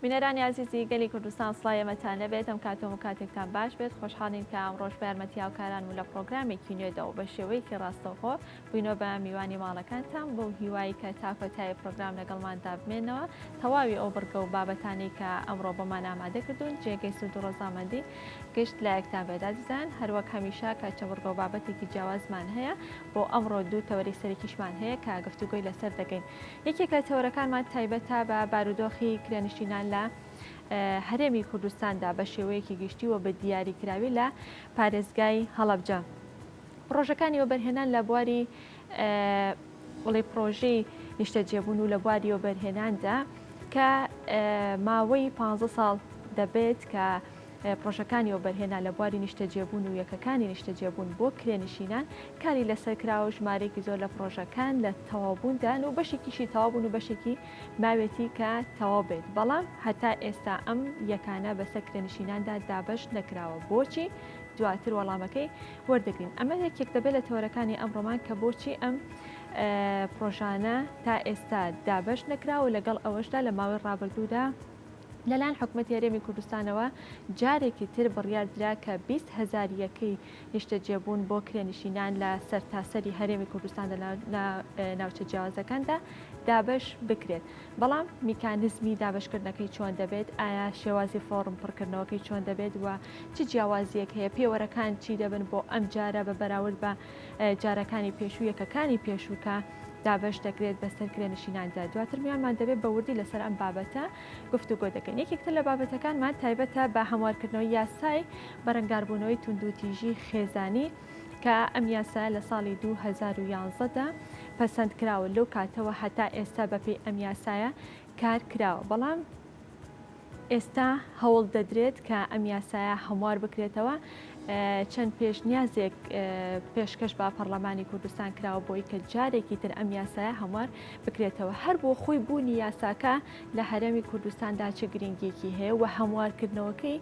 بینەرانی ئازیزی گەلی کوردستان سڵاوی ئێمەتان لێبێت ئەم کاتەوە و کاتێکتان باش بێت خۆشحاڵین کە ئەمڕۆش بە یارمەتی هاوکارانم و لە پڕۆگرامێکی نوێدا و بە شێوەیەکی ڕاستەوخۆ بووینەوە بە میوانی ماڵەکانتان بەو هیوای کە تا کۆتایی پڕۆگرام لەگەڵماندا بمێنەوە تەواوی ئەو بڕگە و بابەتانەی کە ئەمڕۆ بۆمان ئامادە کردوون جێگەی سوود و ڕەزامەندی گشت لایەکتان بێت ئازیزان هەروەک هەمیشە کە چەند بڕگە و بابەتێکی جیاوازمان هەیە بۆ ئەمڕۆ دوو تەوەری سەرەکیشمان هەیە کە گفتوگۆی لەسەر دەکەین یەکێک لە تەوەرەکانمان تایبەتە بە بارودۆخی کرێنشینان لە هەرێمی کوردستاندا بە شێوەیەکی گشتی و بە دیاریکراوی لە پارێزگای هەڵەبجە. پڕۆژەکانی وەبەرهێنان لە بواری بڵێ پڕۆژەی نیشتەجێبوون و لە بواری وەبەرهێناندا کە ماوەی پ ساڵ دەبێت کە پڕۆژەکانی وەبەرهێنان لە بواری نیشتەجێبوون و یەکەکانی نیشتەجێبوون بۆ کرێنشینان کاری لەسەر کراوە و ژمارەیەکی زۆر لە پڕۆژەکان لە تەواوبووندان و بەشێکیشی تەواو بوون و بەشێکی ماوێتی کە تەواو بێت بەڵام هەتا ئێستا ئەم یەکانە بەسەر کرێنشیناندا دابەش نەکراوە بۆچی؟ دواتر وەڵامەکەی وەردەگرین ئەمە یەکێک دەبێت لە تەوەرەکانی ئەمڕۆمان کە بۆچی ئەم پڕۆژانە تا ئێستا دابەش نەکراوە لەگەڵ ئەوەشدا لە ماوەی ڕابردوودا لەلایەن حکومەتی هەرێمی کوردستانەوە جارێکی تر بڕیار درا کە 20 هەزار یەکەی نیشتەجێبوون بۆ کرێنشینان لە سەرتاسەری هەرێمی کوردستاندا لە ناوچە جیاوازەکاندا دابەش بکرێت. بەڵام میکانیزمی دابەشکردنەکەی چۆن دەبێت، ئایا شێوازی فۆڕم پڕکردنەوەکەی چۆن دەبێت و چ جیاوازییەک هەیە، پێوەرەکان چی دەبن بۆ ئەم جارە بە بەراورد بە جارەکانی پێشوو یەکەکانی پێشوو کە دابەش دەکرێت بەسەر کرێنشیناندا. دواتر میوانمان دەبێت بە وردی لەسەر ئەم بابەتە گفتوگۆ دەکەین. یەکێک تر لە بابەتەکانمان تایبەتە بە هەموارکردنەوەی یاسای بەرەنگاربوونەوەی توندوتیژی خێزانی کە ئەم یاسایە لە ساڵی 2011 دا پەسەند کراوە لەو کاتەوە هەتا ئێستا بەپێی ئەم یاسایە کار کراوە بەڵام ئێستا هەوڵ دەدرێت کە ئەم یاسایە هەموار بکرێتەوە، چەند پێشنیازێک پێشکەش بە پەڕلەمانی کوردستان کراوە بۆی کە جارێکی تر ئەم یاسایە هەموار بکرێتەوە. هەر بۆ خۆی بوونی یاساکە لە هەرێمی کوردستاندا چ گرنگیەکی هەیە و هەموارکردنەوەکەی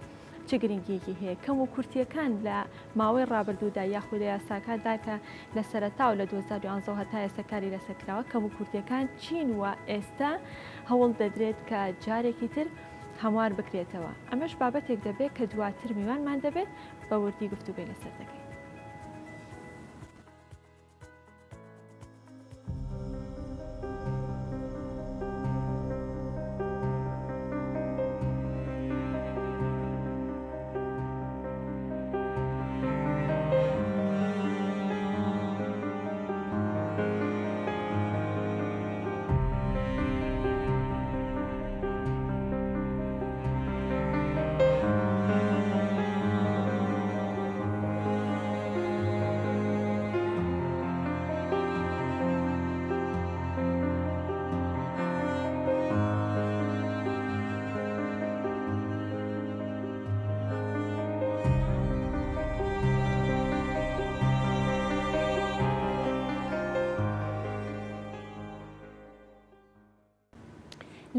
چ گرنگیەکی هەیە؟ کەم و کورتیەکان لە ماوەی ڕابردوودا یاخود لە یاساکاندا کە لە سەرەتاوە لە 2011 هەتا ئێستا کاری لەسەر کراوە کەم و کورتیەکان چین و ئێستا هەوڵ دەدرێت کە جارێکی تر هەموار بکرێتەوە ئەمەش بابەتێک دەبێت کە دواتر میوانمان دەبێت بە وردی گفتوگۆی لەسەر دەکەین.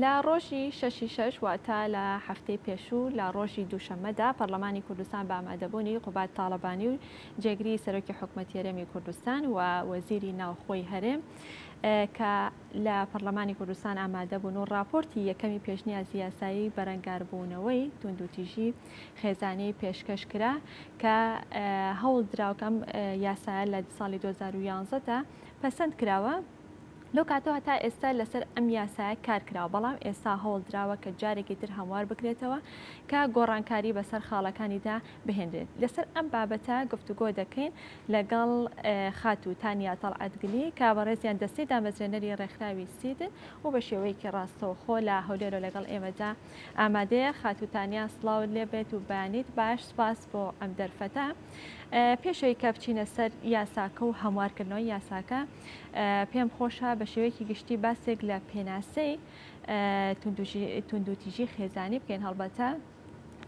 لە ڕۆژی شەشی شەش واتە لە هەفتەی پێشوو لە ڕۆژی دووشەممەدا پەرلەمانی کوردستان بە ئامادەبوونی قوباد تاڵەبانی و جێگری سەرۆکی حکومەتی هەرێمی کوردستان و وەزیری ناوخۆی هەرێم کە لە پەرلەمانی کوردستان ئامادە بوون و ڕاپۆرتی یەکەمی پێشنیازی یاسایی بەرەنگاربوونەوەی توندوتیژی خێزانی پێشکەش کرا کە هەوڵ دراوە کە ئەم یاسایە لە ساڵی 2011 دا پەسەند کراوە. لەو کاتەوە تا ئێستا لەسەر ئەم یاسایە کار کراوە، بەڵام ئێستا هەوڵ دراوە کە جارێکی تر هەموار بکرێتەوە کە گۆڕانکاری بەسەر خاڵەکانیدا بهێنرێت. لەسەر ئەم بابەتە گفتوگۆ دەکەین لەگەڵ خاتوو تانیا تەڵعەت گلی کە بەڕێزیان دەستەی دامەزرێنەری ڕێکخراوی سیدن و بە شێوەیەکی ڕاستەوخۆ لە هەولێرەوە لەگەڵ ئێمەدا ئامادەیە. خاتوو تانیا سڵاوت لێ بێت و بەیانیت باش، سوپاس بۆ ئەم دەرفەتە. پێش ئەوەی کە بچینە سەر یاساکە و هەموارکردنەوەی یاساکە، پێم خۆشە بە شێوەیەکی گشتی باسێک لە پێناسەی توندوتیژی خێزانی بکەین، هەڵبەتە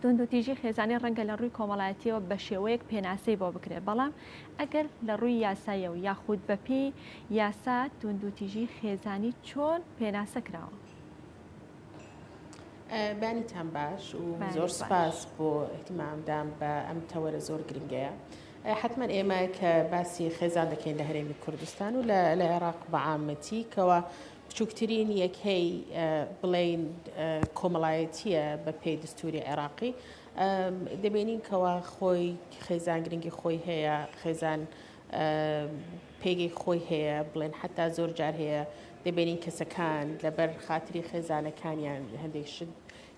توندوتیژی خێزانی ڕەنگە لە ڕووی کۆمەڵایەتیەوە بە شێوەیەک پێناسەی بۆ بکرێت، بەڵام ئەگەر لە ڕووی یاساییەوە یاخود بەپێی یاسا توندوتیژی خێزانی چۆن پێناسە کراوە؟ بەیانیتان باش و زۆر سپاس بۆ اهتمامدان بە ئەم تەوەرە زۆر گرنگەیە. حەتمەن ئێمە کە باسی خێزان دەکەین لە هەرێمی کوردستان و لە عێراق بە عامەتی کەوا. بچووکترین یەکەی بڵێین کۆمەڵایەتییە بە پێی دستوری عێراقی، دەبینین کەوا خۆی خێزان گرنگی خۆی هەیە، خێزان پێگەی خۆی هەیە، بڵێن حتا زۆر جار هەیە دەبینین کەسەکان لەبەر خاتری خێزانەکانیان هەندێک شت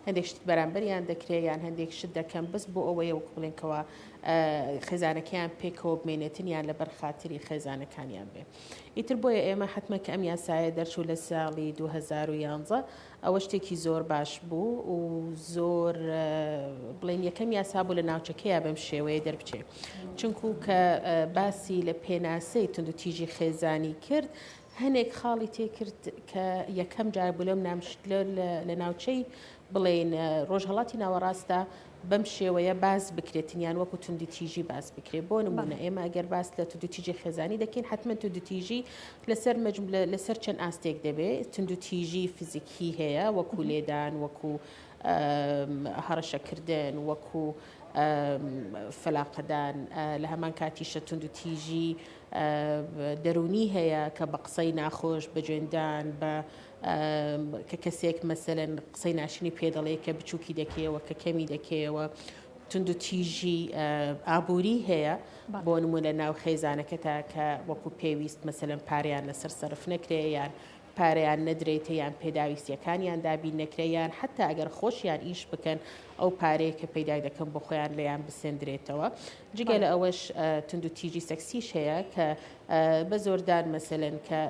هەندێک شت بەرامبەریان دەکرێت یان هەندێک شت دەکەن بەس بۆ ئەوەیە وەک بڵێن کەوا خێزانەکەیان پێکەوە بمێنێتن یان لەبەر خاتری خێزانەکانیان بێ. ئیتر بۆیە ئێمە حەتمەن کە ئەم یاسایە دەرچوو لە ساڵی 2011 ئەوە شتێکی زۆر باش بوو و زۆر بڵێن یەکەم یاسا بوو لە ناوچەکەیە بەم شێوەیە دەربچێ چونکو کە باسی لە پێناسەی توندوتیژی خێزانی کرد هەنێک خاڵی تێکرد کە یەکەم جار بوو لەم لە ناوچەی بڵێین ڕۆژهەڵاتی ناوەڕاستدا بەم شێوەیە باس بکرێتن یان وەکو توندوتیژی باس بکرێت بۆ نمونە ئێمە ئەگەر باس لە توندوتیژی خێزانی دەکەین حتمما توندوتیژی لەسەر مەجم لەسەر چەند ئاستێک دەبێت توندوتیژی فیزیکی هەیە وەکو لێدان وەکو هەڕەشەکردن وەکو فەلاقەدان لە هەمان کاتیشە توندوتیژی دەروونی هەیە کە بە قسەی ناخۆش بە جوێندان بە کە کەسێک مەسەلەن قسەی ناشرینی پێ دەڵێ کە بچووکی دەکەیەوە کە کەمی دەکەیەوە توندوتیژی ئابووری هەیە بۆ نمونە ناو خێزانەکەتا کە وەکو پێویست مەسەلەن پارەیان لەسەر سەرف نەکرێ یان پارەیان نەدرێتێ یان پێداویستیەکانیان دابین نەکرێ یان حتا ئەگەر خۆشیان ئیش بکەن ئەو پارەیە کە پەیدای دەکەن بۆ خۆیان لێیان بسێندرێتەوە جگە لە ئەوەش توندوتیژی سەکسیش هەیە کە بە زۆردان مەسەلەن کە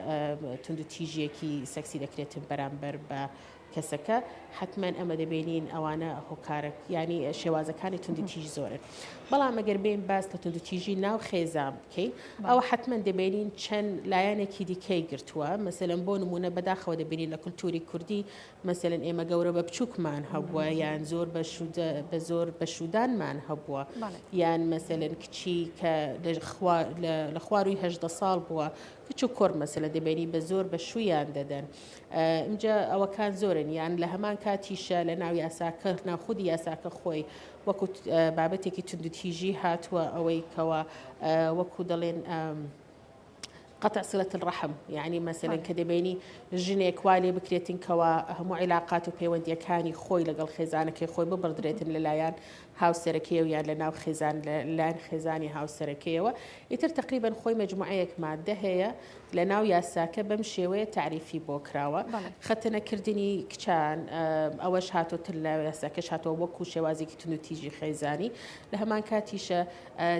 توندوتیژیەکی سەکسی دەکرێتن بەرامبەر بە کەسەکە حتمما ئەمە دەبینین ئەوانە هۆکارە ینی شێوازەکانی توندوتیژ زۆرن بەڵام ئەگەر بێن باس لە توندوتیژی ناو خێزان بکەین ئەوە حتمما دەبینین چەند لایەنێکی دیکەی گرتووە مەسەلەن بۆ نمونە بەداخەوە دەبینین لە کولتوری کوردی مەسەلەن ئێمە گەورە بە بچووکمان هەبووە یان زۆر بە زۆر بە شوودانمان هەبووە یان مەسەلەن کچی کە لە خواروی 18 ساڵ بووە کچ و کوڕ مەسەلە دەبینی بە زۆر بە شوویان دەدەن ئینجا ئەوەکان زۆرن یان لە هەمان کاتیشە لە ناو یاساکە ناو خودی یاساکە خۆی وەکو بابەتێکی توندوتیژی هاتووە ئەوەی کەوا وەکو دەڵێن قطع صلە الرحم یعنی مەسەلەن کە دەبینی ژنێک وا لێ بکرێتن کەوا هەموو عیلاقات و پەیوەندیەکانی خۆی لەگەڵ خێزانەکەی خۆی ببڕدرێتن لەلایەن هاوسەرەکەی و یان لە ناو خێزان لەلایەن خێزانی هاوسەرەکەیەوە ئیتر تقریبا خۆی مجموعەیەک مادە هەیە لە ناو یاساکە بەم شێوەیە تعریفی بۆ کراوە خەتەنەکردنی کچان ئەوەش هاتۆتر لە یاساکەش هاتەوە وەکو شێوازێکی توندوتیژی خێزانی لە هەمان کاتیشە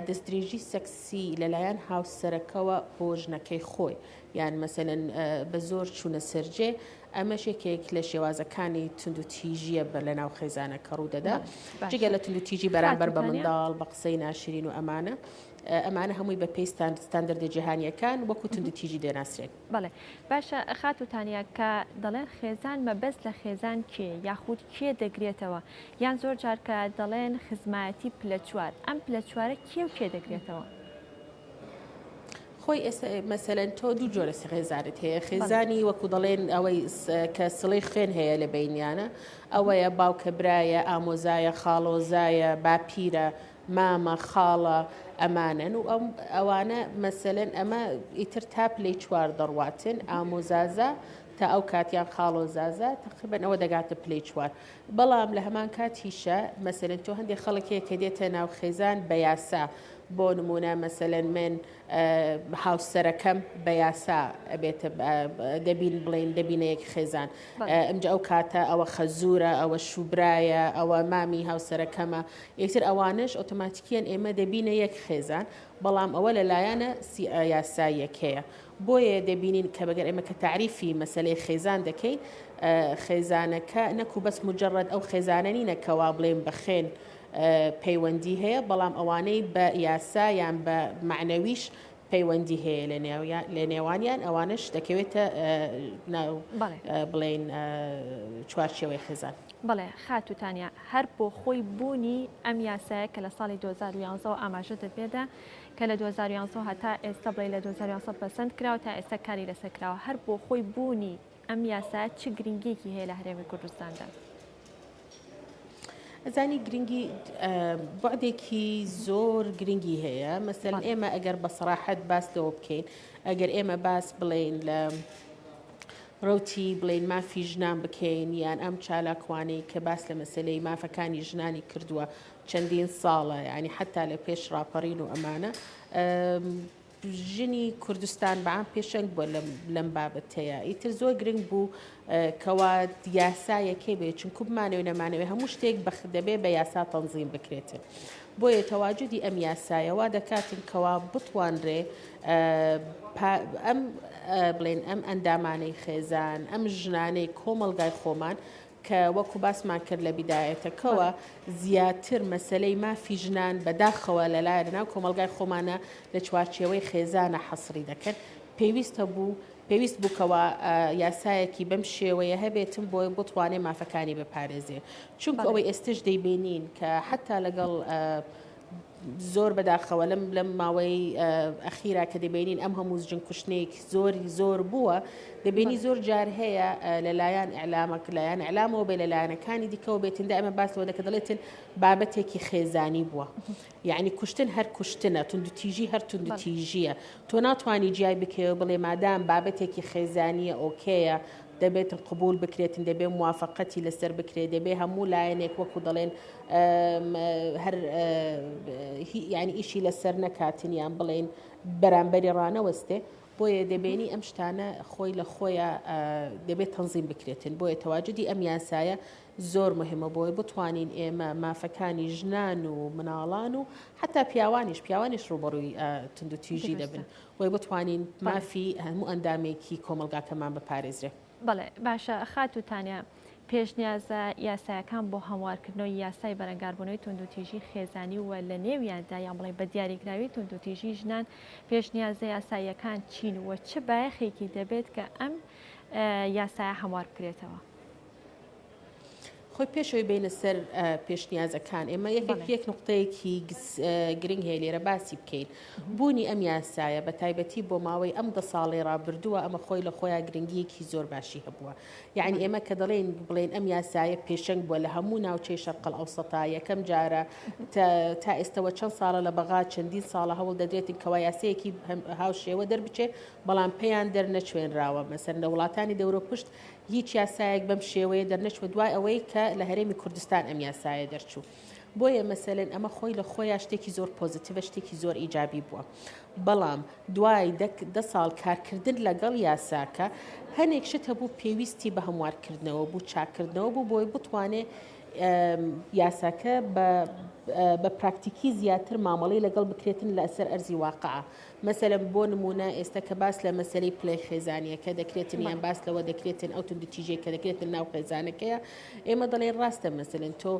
دەستدرێژی سێکسی لەلایەن هاوسەرەکەوە بۆ ژنەکەی خۆی یان مەسەلەن بە زۆر چوونە سەرجێ ئەمەش یەکێک لە شێوازەکانی توندوتیژیە بە لەناو خێزانەکە ڕوودەدا جگە لە توندوتیژی بەرامبەر بە منداڵ بە قسەی ناشرین و ئەمانە ئەمانە هەمووی بە پێی ستاندەردە جیهانیەکان وەکو توندوتیژی دەناسرێن. بەڵێ باشە خاتوو تانیا کە دەڵێن خێزان مەبەست لە خێزان کێیە یاخود کێ دەگرێتەوە یان زۆر جار کە دەڵێن خزمایەتی پلە چوار ئەم پلە چوارە کێ و کێ دەگرێتەوە؟ خۆی ئێستا مەسەلەن تۆ دوو جۆرە خێزانت هەیە خێزانی وەکو دەڵێن ئەوەی کە سڵی خوێن هەیە لە بینیانە ئەوەیە باوکە برایە ئامۆزایە خاڵۆزایە باپیرە مامە خاڵە ئەمانەن و ئەم ئەوانە مەسەلەن ئەمە ئیتر تا پلەی چوار دەڕواتن ئامۆزازا تا ئەو کاتیان خاڵۆزازا تقریبا ئەوە دەگاتە پلەی چوار بەڵام لە هەمان کاتیشە مەسەلەن تۆ هەندێک خەڵک هەیە کە دێتە ناو خێزان بە یاسا بۆ نمونە مەسەلەن من هاوسەرەکەم بە یاسا ئەبێتە دەبین بڵین دەبینە یەک خێزان ئەمجا ئەو کاتە ئەوە خەزورە ئەوە شوبرایە ئەوە مامی هاوسەرەکەمە ئیتر ئەوانەش ئۆتۆماتیکیەن ئێمە دەبینە یەک خێزان بەڵام ئەوە لە لایەنە یاساییەکەیە بۆیە دەبینین کە بەگەر ئێمە کە تەعریفی مەسەلەی خێزان دەکەین خێزانەکە نەکو بەس مجرد ئەو خێزانە نینە کەوا بڵێن بە خوێن پەیوەندی هەیە بەڵام ئەوانەی بە یاسا یان بە مەعنەویش پەیوەندی هەیە لە نێوانیان ئەوانەش دەکەوێتە ناو بڵێین چوارچێوەی خێزان. بەڵێ خاتوو تانیا، هەر بۆ خۆی بوونی ئەم یاسایە کە لە ساڵی 2011 وە ئاماژەتت پێدا کە لە 2011 هەتا ئێستا بڵێ لە 2011 پەسەند کراوە تا ئێستا کاری لەسەر کراوە هەر بۆ خۆی بوونی ئەم یاسایە چ گرنگیەکی هەیە لە هەرێمی کوردستاندا؟ ئەزانی گرنگی بەعدێکی زۆر گرنگی هەیە مەسەلەن ئێمە ئەگەر بە سەراحەت باس لەوە بکەین ئەگەر ئێمە باس بڵێین لە. ڕەوتی بڵێین مافی ژنان بکەین یان ئەم چالاکوانەی کە باس لە مەسەلەی مافەکانی ژنانی کردووە چەندین ساڵە یانی حەتا لە پێش ڕاپەڕین و ئەمانە ژنی کوردستان بەعام پێشەنگ بووە لەم بابەتەیە ئیتر زۆر گرنگ بوو کەوا یاسایەکەی بێ چونکو بمانەوێ نەمانەوێ هەموو شتێک بەخ دەبێ بە یاسا تەنزیم بکرێتن بۆیە تەواجودی ئەم یاسایە وا دەکاتن کەوا بتوانرێ ئەم بڵێن ئەم ئەندامانەی خێزان ئەم ژنانەی کۆمەڵگای خۆمان کە وەکو باسمان کرد لە بیدایەتەکەوە زیاتر مەسەلەی مافی ژنان بەداخەوە لەلایە لەناو کۆمەڵگای خۆمانە لە چوارچێوەی خێزانە حەسری دەکەن پێویستە بوو پێویست بوو کەوا یاسایەکی بەم شێوەیە هەبێتم بۆی بتوانێ مافەکانی بپارێزێ چونکە ئەوەی ئێستش دەیبینین کە حتا لەگەڵ زۆر بەداخەوە لەم لەم ماوەی ئەخیرا کە دەبینین ئەم هەموو ژن کوشتنێک زۆری زۆر بووە دەبینی زۆر جار هەیە لەلایەن ئەلامەک لایەن ئەلامەوە بێ لەلایەنەکانی دیکەوە بێتن ئەمە باس لەوە دەکە دەڵێتن بابەتێکی خێزانی بووە یعنی کوشتن هەر کوشتنە توندوتیژی هەر توندوتیژیە تۆ ناتوانانی جیای بکەوە بڵێ مادام بابەتێکی خێزانیە ئۆکەیە دەبێتن قبول بکرێتن دەبێ موافقەتی لەسەر بکرێت دەبێ هەموو لایەنێک وەکو دەڵێن هەر یانی ئیشی لەسەر نەکاتن یان بڵێن بەرامبەری ڕانەوەستێ بۆیە دەبێنی ئەم شتانە خۆی لە خۆیان دەبێت تەنزیم بکرێتن بۆیە تەواجدی ئەم یاسایە زۆر مهمە بۆی بتوانین ئێمە مافەکانی ژنان و مناڵان و حتا پیاوانیش پیاوانیش ڕوبەڕووی توندوتیژی دەبن بۆی بتوانین مافی هەموو ئەندامێکی کۆمەڵگاکەمان بپارێزرێ. بەڵێ باشە خاتوو تانیا پێشنیازە یاسایەکان بۆ هەموارکردنەوەی یاسای بەرەنگاربوونەوەی توندوتیژی خێزانی و لە نێویاندا یان بڵێین بە دیاریکراوی توندوتیژی ژنان پێشنیازە یاساییەکان چین و چ بایەخێکی دەبێت کە ئەم یاسایە هەموار بکرێتەوە؟ خۆی پێش ئەوەی بێینە سەر پێشنیازەکان ئێمە یەکێک یەک نقطەیەکی گرنگ هەیە لێرە باسی بکەین بوونی ئەم یاسایە بە تایبەتی بۆ ماوەی ئەم دە ساڵەی ڕابردووە ئەمە خۆی لە خۆیان گرنگیەکی زۆر باشی هەبووە یعنی ئێمە کە دەڵێن بڵێن ئەم یاسایە پێشەنگ بووە لە هەموو ناوچەی شەرقل ئەوسەتا یەکەم جارە تا ئێستەوە چەند ساڵە لە بەغا چەندین ساڵە هەوڵ دەدرێتن کەوا یاسەیەکی هاوشێوە دەربچێت بەڵام پێیان دەرنەچوێنراوە مەسەر لە وڵاتانی دەورۆپشت هیچ یاسایەک بەم شێوەیە دەرنەچووە دوای ئەوەی کە لە هەرێمی کوردستان ئەم یاسایە دەرچوو. بۆیە مەسەلەن ئەمە خۆی لە خۆیا شتێکی زۆر پۆزیتیڤە شتێکی زۆر ئیجابی بووە. بەڵام دوای دە ساڵ کارکردن لەگەڵ یاساکە هەنێک شت هەبوو پێویستی بە هەموارکردنەوە بوو چاککردنەوە بوو بۆی بتوانێ یاساکە بە پراکتیکی زیاتر مامەڵەی لەگەڵ بکرێتن لەسەر ئەرزی واقع. مەسەلەن بۆ نموونە ئێستا کە باس لە مەسەلەی پلەی خێزانیەکە دەکرێتن یان باس لەوە دەکرێتن ئەو توندوتیژیەی کە دەکرێتن ناو خێزانەکەیە ئێمە دەڵێن ڕاستە مەسەلەن تۆ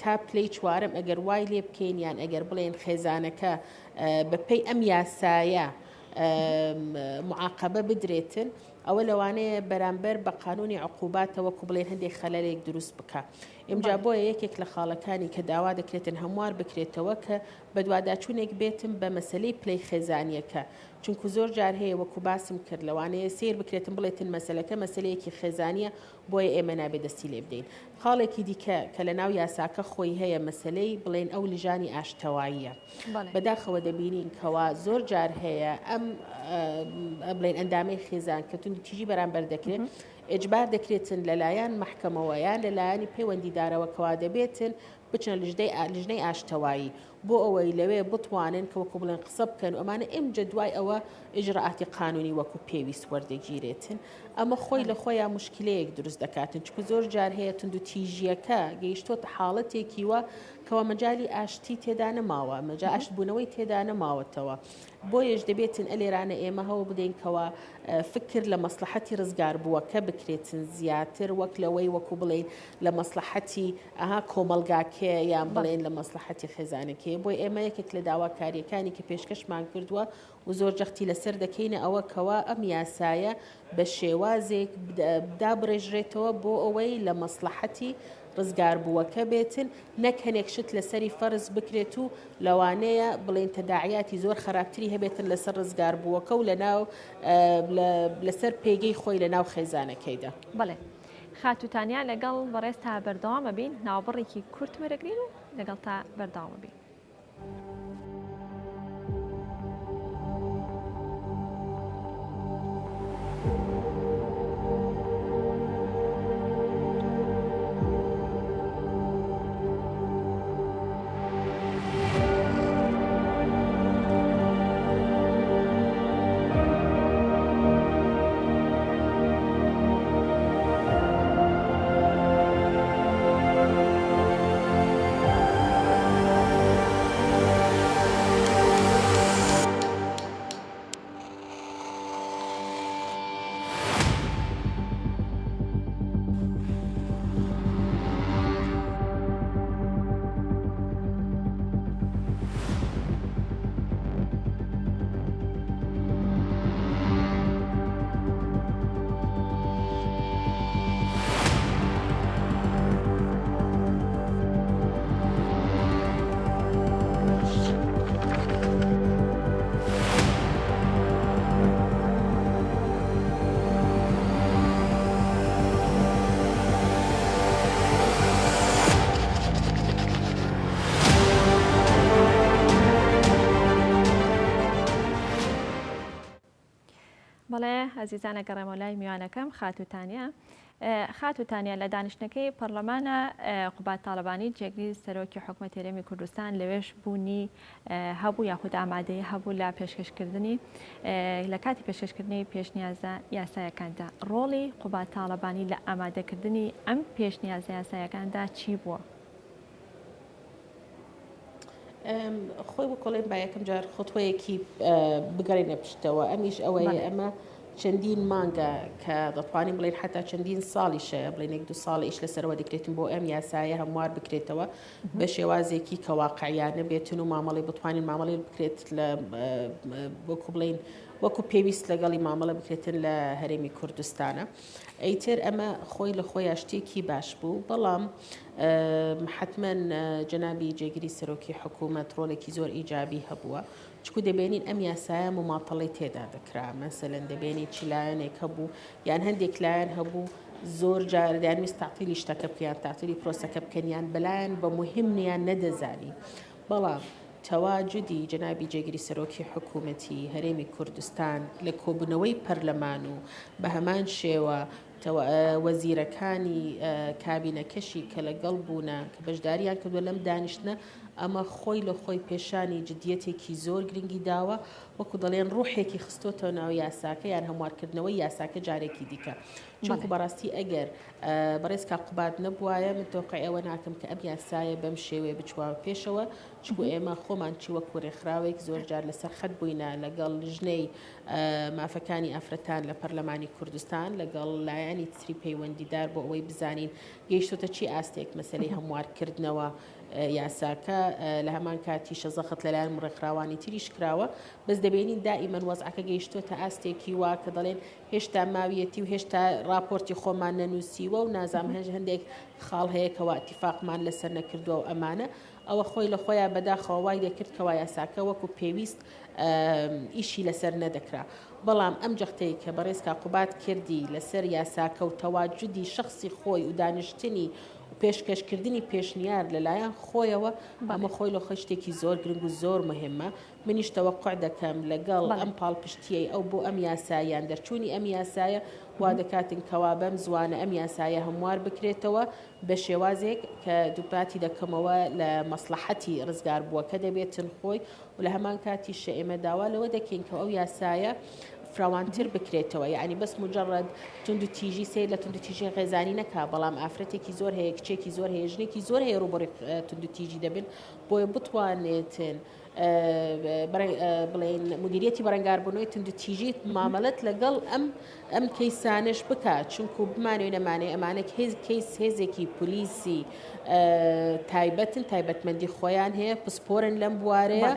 تا پلەی چوارەم ئەگەر وای لێ بکەین یان ئەگەر بڵێن خێزانەکە بەپێی ئەم یاسایە معاقبە بدرێتن ئەوە لەوانەیە بەرامبەر بە قانونی عقوباتە وەکو بڵێن هەندێک خەلەلێک دروست بکە ئمجا بۆیە یەکێک لە خاڵەکانی کە داوا دەکرێتن هەموار بکرێتەوە کە بەدواداچوونێک بێتم بە مەسەلەی پلەی خێزانیەکە چونکو زۆر جار هەیە وەکو باسم کرد لەوانەیە سەیر بکرێتم بڵێتن مەسەلەکە مەسەلەیەکی خێزانیە بۆیە ئێمە نابێ دەستی لێ بدەین خاڵێکی دیکە کە لە ناو یاساکە خۆی هەیە مەسەلەی بڵێن ئەو لژانی ئاشتەواییە بەداخەوە دەبینین کەوا زۆر جار هەیە ئەم بڵێن ئەندامەی خێزان کە توندوتیژی بەرامبەر دەکرێت ئیجبار دەکرێتن لەلایەن مەحکەمەوە یان لەلایەنی پەیوەندیدارەوە کەوا دەبێتن بچنە لژدەی لیژنەی ئاشتەوایی بۆ ئەوەی لەوێ بتوانن کە وەکو بڵێن قسە بکەن و ئەمانە ئمجا دوای ئەوە ئیجرائاتی قانونی وەکو پێویست وەردەگیرێتن ئەمە خۆی لە خۆیا موشکیلەیەک دروست دەکاتن چونکە زۆر جار هەیە توندوتیژیەکە گەیشتۆتە حاڵەتێکی وا کەوا مەجالی ئاشتی تێدا نەماوە مەجا ئاشتبوونەوەی تێدا نەماوەتەوە بۆیەش دەبێتن ئەلێرانە ئێمە هەوڵ بدەین کەوا فکر لە مەسڵەحەتی ڕزگاربووەکە بکرێتن زیاتر وەک لەوەی وەکو بڵێین لە مەسڵەحەتی ئەها کۆمەڵگاکەیە یان بڵێن لە مەسڵەحەتی خێزانەکەیە بۆی ئێمە یەکێک لە داواکارییەکانی کە پێشکەشمان کردووە و زۆر جەختی لەسەر دەکەینە ئەوە کەوا ئەم یاسایە بە شێوازێک دابڕێژرێتەوە بۆ ئەوەی لە مەسڵەحەتی ڕزگاربووەکە بێتن نەک هەنێک شت لەسەری فەرز بکرێت و لەوانەیە بڵێن تەداعیاتی زۆر خراپتری هەبێتن لەسەر ڕزگاربووەکە و لەناو لەسەر پێگەی خۆی لەناو خێزانەکەیدا. بەڵێ خاتوو تانیا لەگەڵ بەڕێزتا بەردەوام ئەبین ناوبڕێکی کورت وەرەگرین و لەگەڵتا بەردەوام ئەبین. بەڵێ ئەزیزان ئەگەڕێمەوە لای میوانەکەم خاتوو تانیا. خاتوو تانیا لە دانیشتنەکەی پەڕلەمانە قوباد تاڵەبانی جێگری سەرۆکی حکومەتی هەرێمی کوردستان لەوێش بوونی هەبوو یاخود ئامادەیی هەبوو لە پێشکەشکردنی لە کاتی پێشکەشکردنی پێشنیازە یاسایەکاندا ڕۆڵی قوباد تاڵەبانی لە ئامادەکردنی ئەم پێشنیازە یاسایەکاندا چی بووە؟ خۆی وەکۆڵێن با یەکەم جار خۆتۆیەکی بگەڕێنە پشتەوە ئەمیش ئەوەیە ئەمە چەندین مانگە کە دەتوانین بڵێن حتا چەندین ساڵیشە بڵێن یەک دو ساڵ ئیش لەسەرەوە دەکرێتن بۆ ئەم یاسایە هەموار بکرێتەوە بە شێوازێکی کە واقعیانە بێتن و مامەڵی بتوانین مامەڵی بکرێت لە وەکو بڵین وەکو پێویست لەگەڵی مامەڵە بکرێتن لە هەرێمی کوردستانە. ئیتر ئەمە خۆی لە خۆیا شتێکی باش بوو، بەڵام حەتمەن جەنابی جێگری سەرۆکی حکوومەت ڕۆڵێکی زۆر ئیجابی هەبووە، چکو دەبێنین ئەم یاسایە مماتەڵەی تێدا دەکرا، مەسەلەن دەبێنین چ لایەنێک هەبوو یان هەندێک لایەن هەبوو زۆر جار دەیانویست تەعتیلی شتەکە بکەن یان تەعتیلی پرۆسەکە بکەن یان بەلایان بە موهیمنیان نەدەزانی، بەڵام تەواجودی جەنابی جێگری سەرۆکی حکوومەتی هەرێمی کوردستان لە کۆبوونەوەی پەرلەمان و بە هەمان شێوە وەزیرەکانی کابینەکەشی کە لەگەڵ بوونە کە بەشداریان کردووە لەم دانیشتنە ئەمە خۆی لە خۆی پێشانی جدیەتێکی زۆر گرنگی داوە وەکو دەڵێن ڕوحێکی خستۆتەوە ناو یاساکە یان هەموارکردنەوەی یاساکە جارێکی دیکە چونکو بەڕاستی ئەگەر بەڕێز کاک قوباد نەبوایە من تەوقعی ئەوە ناکەم کە ئەم یاسایە بەم شێوەیە بچوە پێشەوە چکو ئێمە خۆمان چی وەکو رێکخراوێک زۆر جار لەسەر خەت بووینە لەگەڵ لیژنەی مافەکانی ئافرەتان لە پەرلەمانی کوردستان لەگەڵ لایەنی تری پەیوەندیدار بۆ ئەوەی بزانین گەیشتۆتە چی ئاستێک مەسەلەی هەموارکردنەوە یاساکە لە هەمان کاتیشە زەخت لەلایەن ڕێکخراوانی تریش کراوە بەس دەبینین دائیمەن وەزعەکە گەیشتۆتە ئاستێکی وا کە دەڵێن هێشتا ماویەتی و هێشتا ڕاپۆرتی خۆمان نەنووسیوە و نازام هەنج هەندێک خاڵ هەیە کەوا ئیتیفاقمان لەسەر نەکردووە و ئەمانە ئەوە خۆی لە خۆیا بەداخەوە وای دەکرد کەوا یاساکە وەکو پێویست ئیشی لەسەر نەدەکرا بەڵام ئەم جەختەی کە بەڕێز کاک قوباد کردی لەسەر یاساکە و تەواجودی شەخسی خۆی و دانیشتنی و پێشکەشکردنی پێشنیار لەلایەن خۆیەوە ئەمە خۆی لە خۆی شتێکی زۆر گرنگ و زۆر مهمە منیش تەوەقوع دەکەم لەگەڵ ئەم پاڵپشتیەی ئەو بۆ ئەم یاسایە یان دەرچوونی ئەم یاسایە وا دەکاتن کەوا بەم زوانە ئەم یاسایە هەموار بکرێتەوە بە شێوازێک کە دووپاتی دەکەمەوە لە مەسڵەحەتی ڕزگاربووەکە دەبێتن خۆی و لە هەمان کاتیشە ئێمە داوا لەوە دەکەین کە ئەو یاسایە فراوانتر بکرێتەوە یعنی بەس مجرد توندوتیژی سەیر لە توندوتیژی خێزانی نەکا بەڵام ئافرەتێکی زۆر هەیە کچێکی زۆر هەیە ژنێکی زۆر هەیە ڕووبەڕووی توندوتیژی دەبن بۆیە بتوانێتن بڵێین مدیریەتی بەرەنگاربوونەوەی توندوتیژی مامەلەت لەگەڵ ئەم ئەم کەیسانەش بکات چونکو بمانەوێ نەمانەوێ ئەمانە کەیس کەیس هێزێکی پۆلیسی تایبەتن تایبەتمەندی خۆیان هەیە پسپۆرن لەم بوارەیە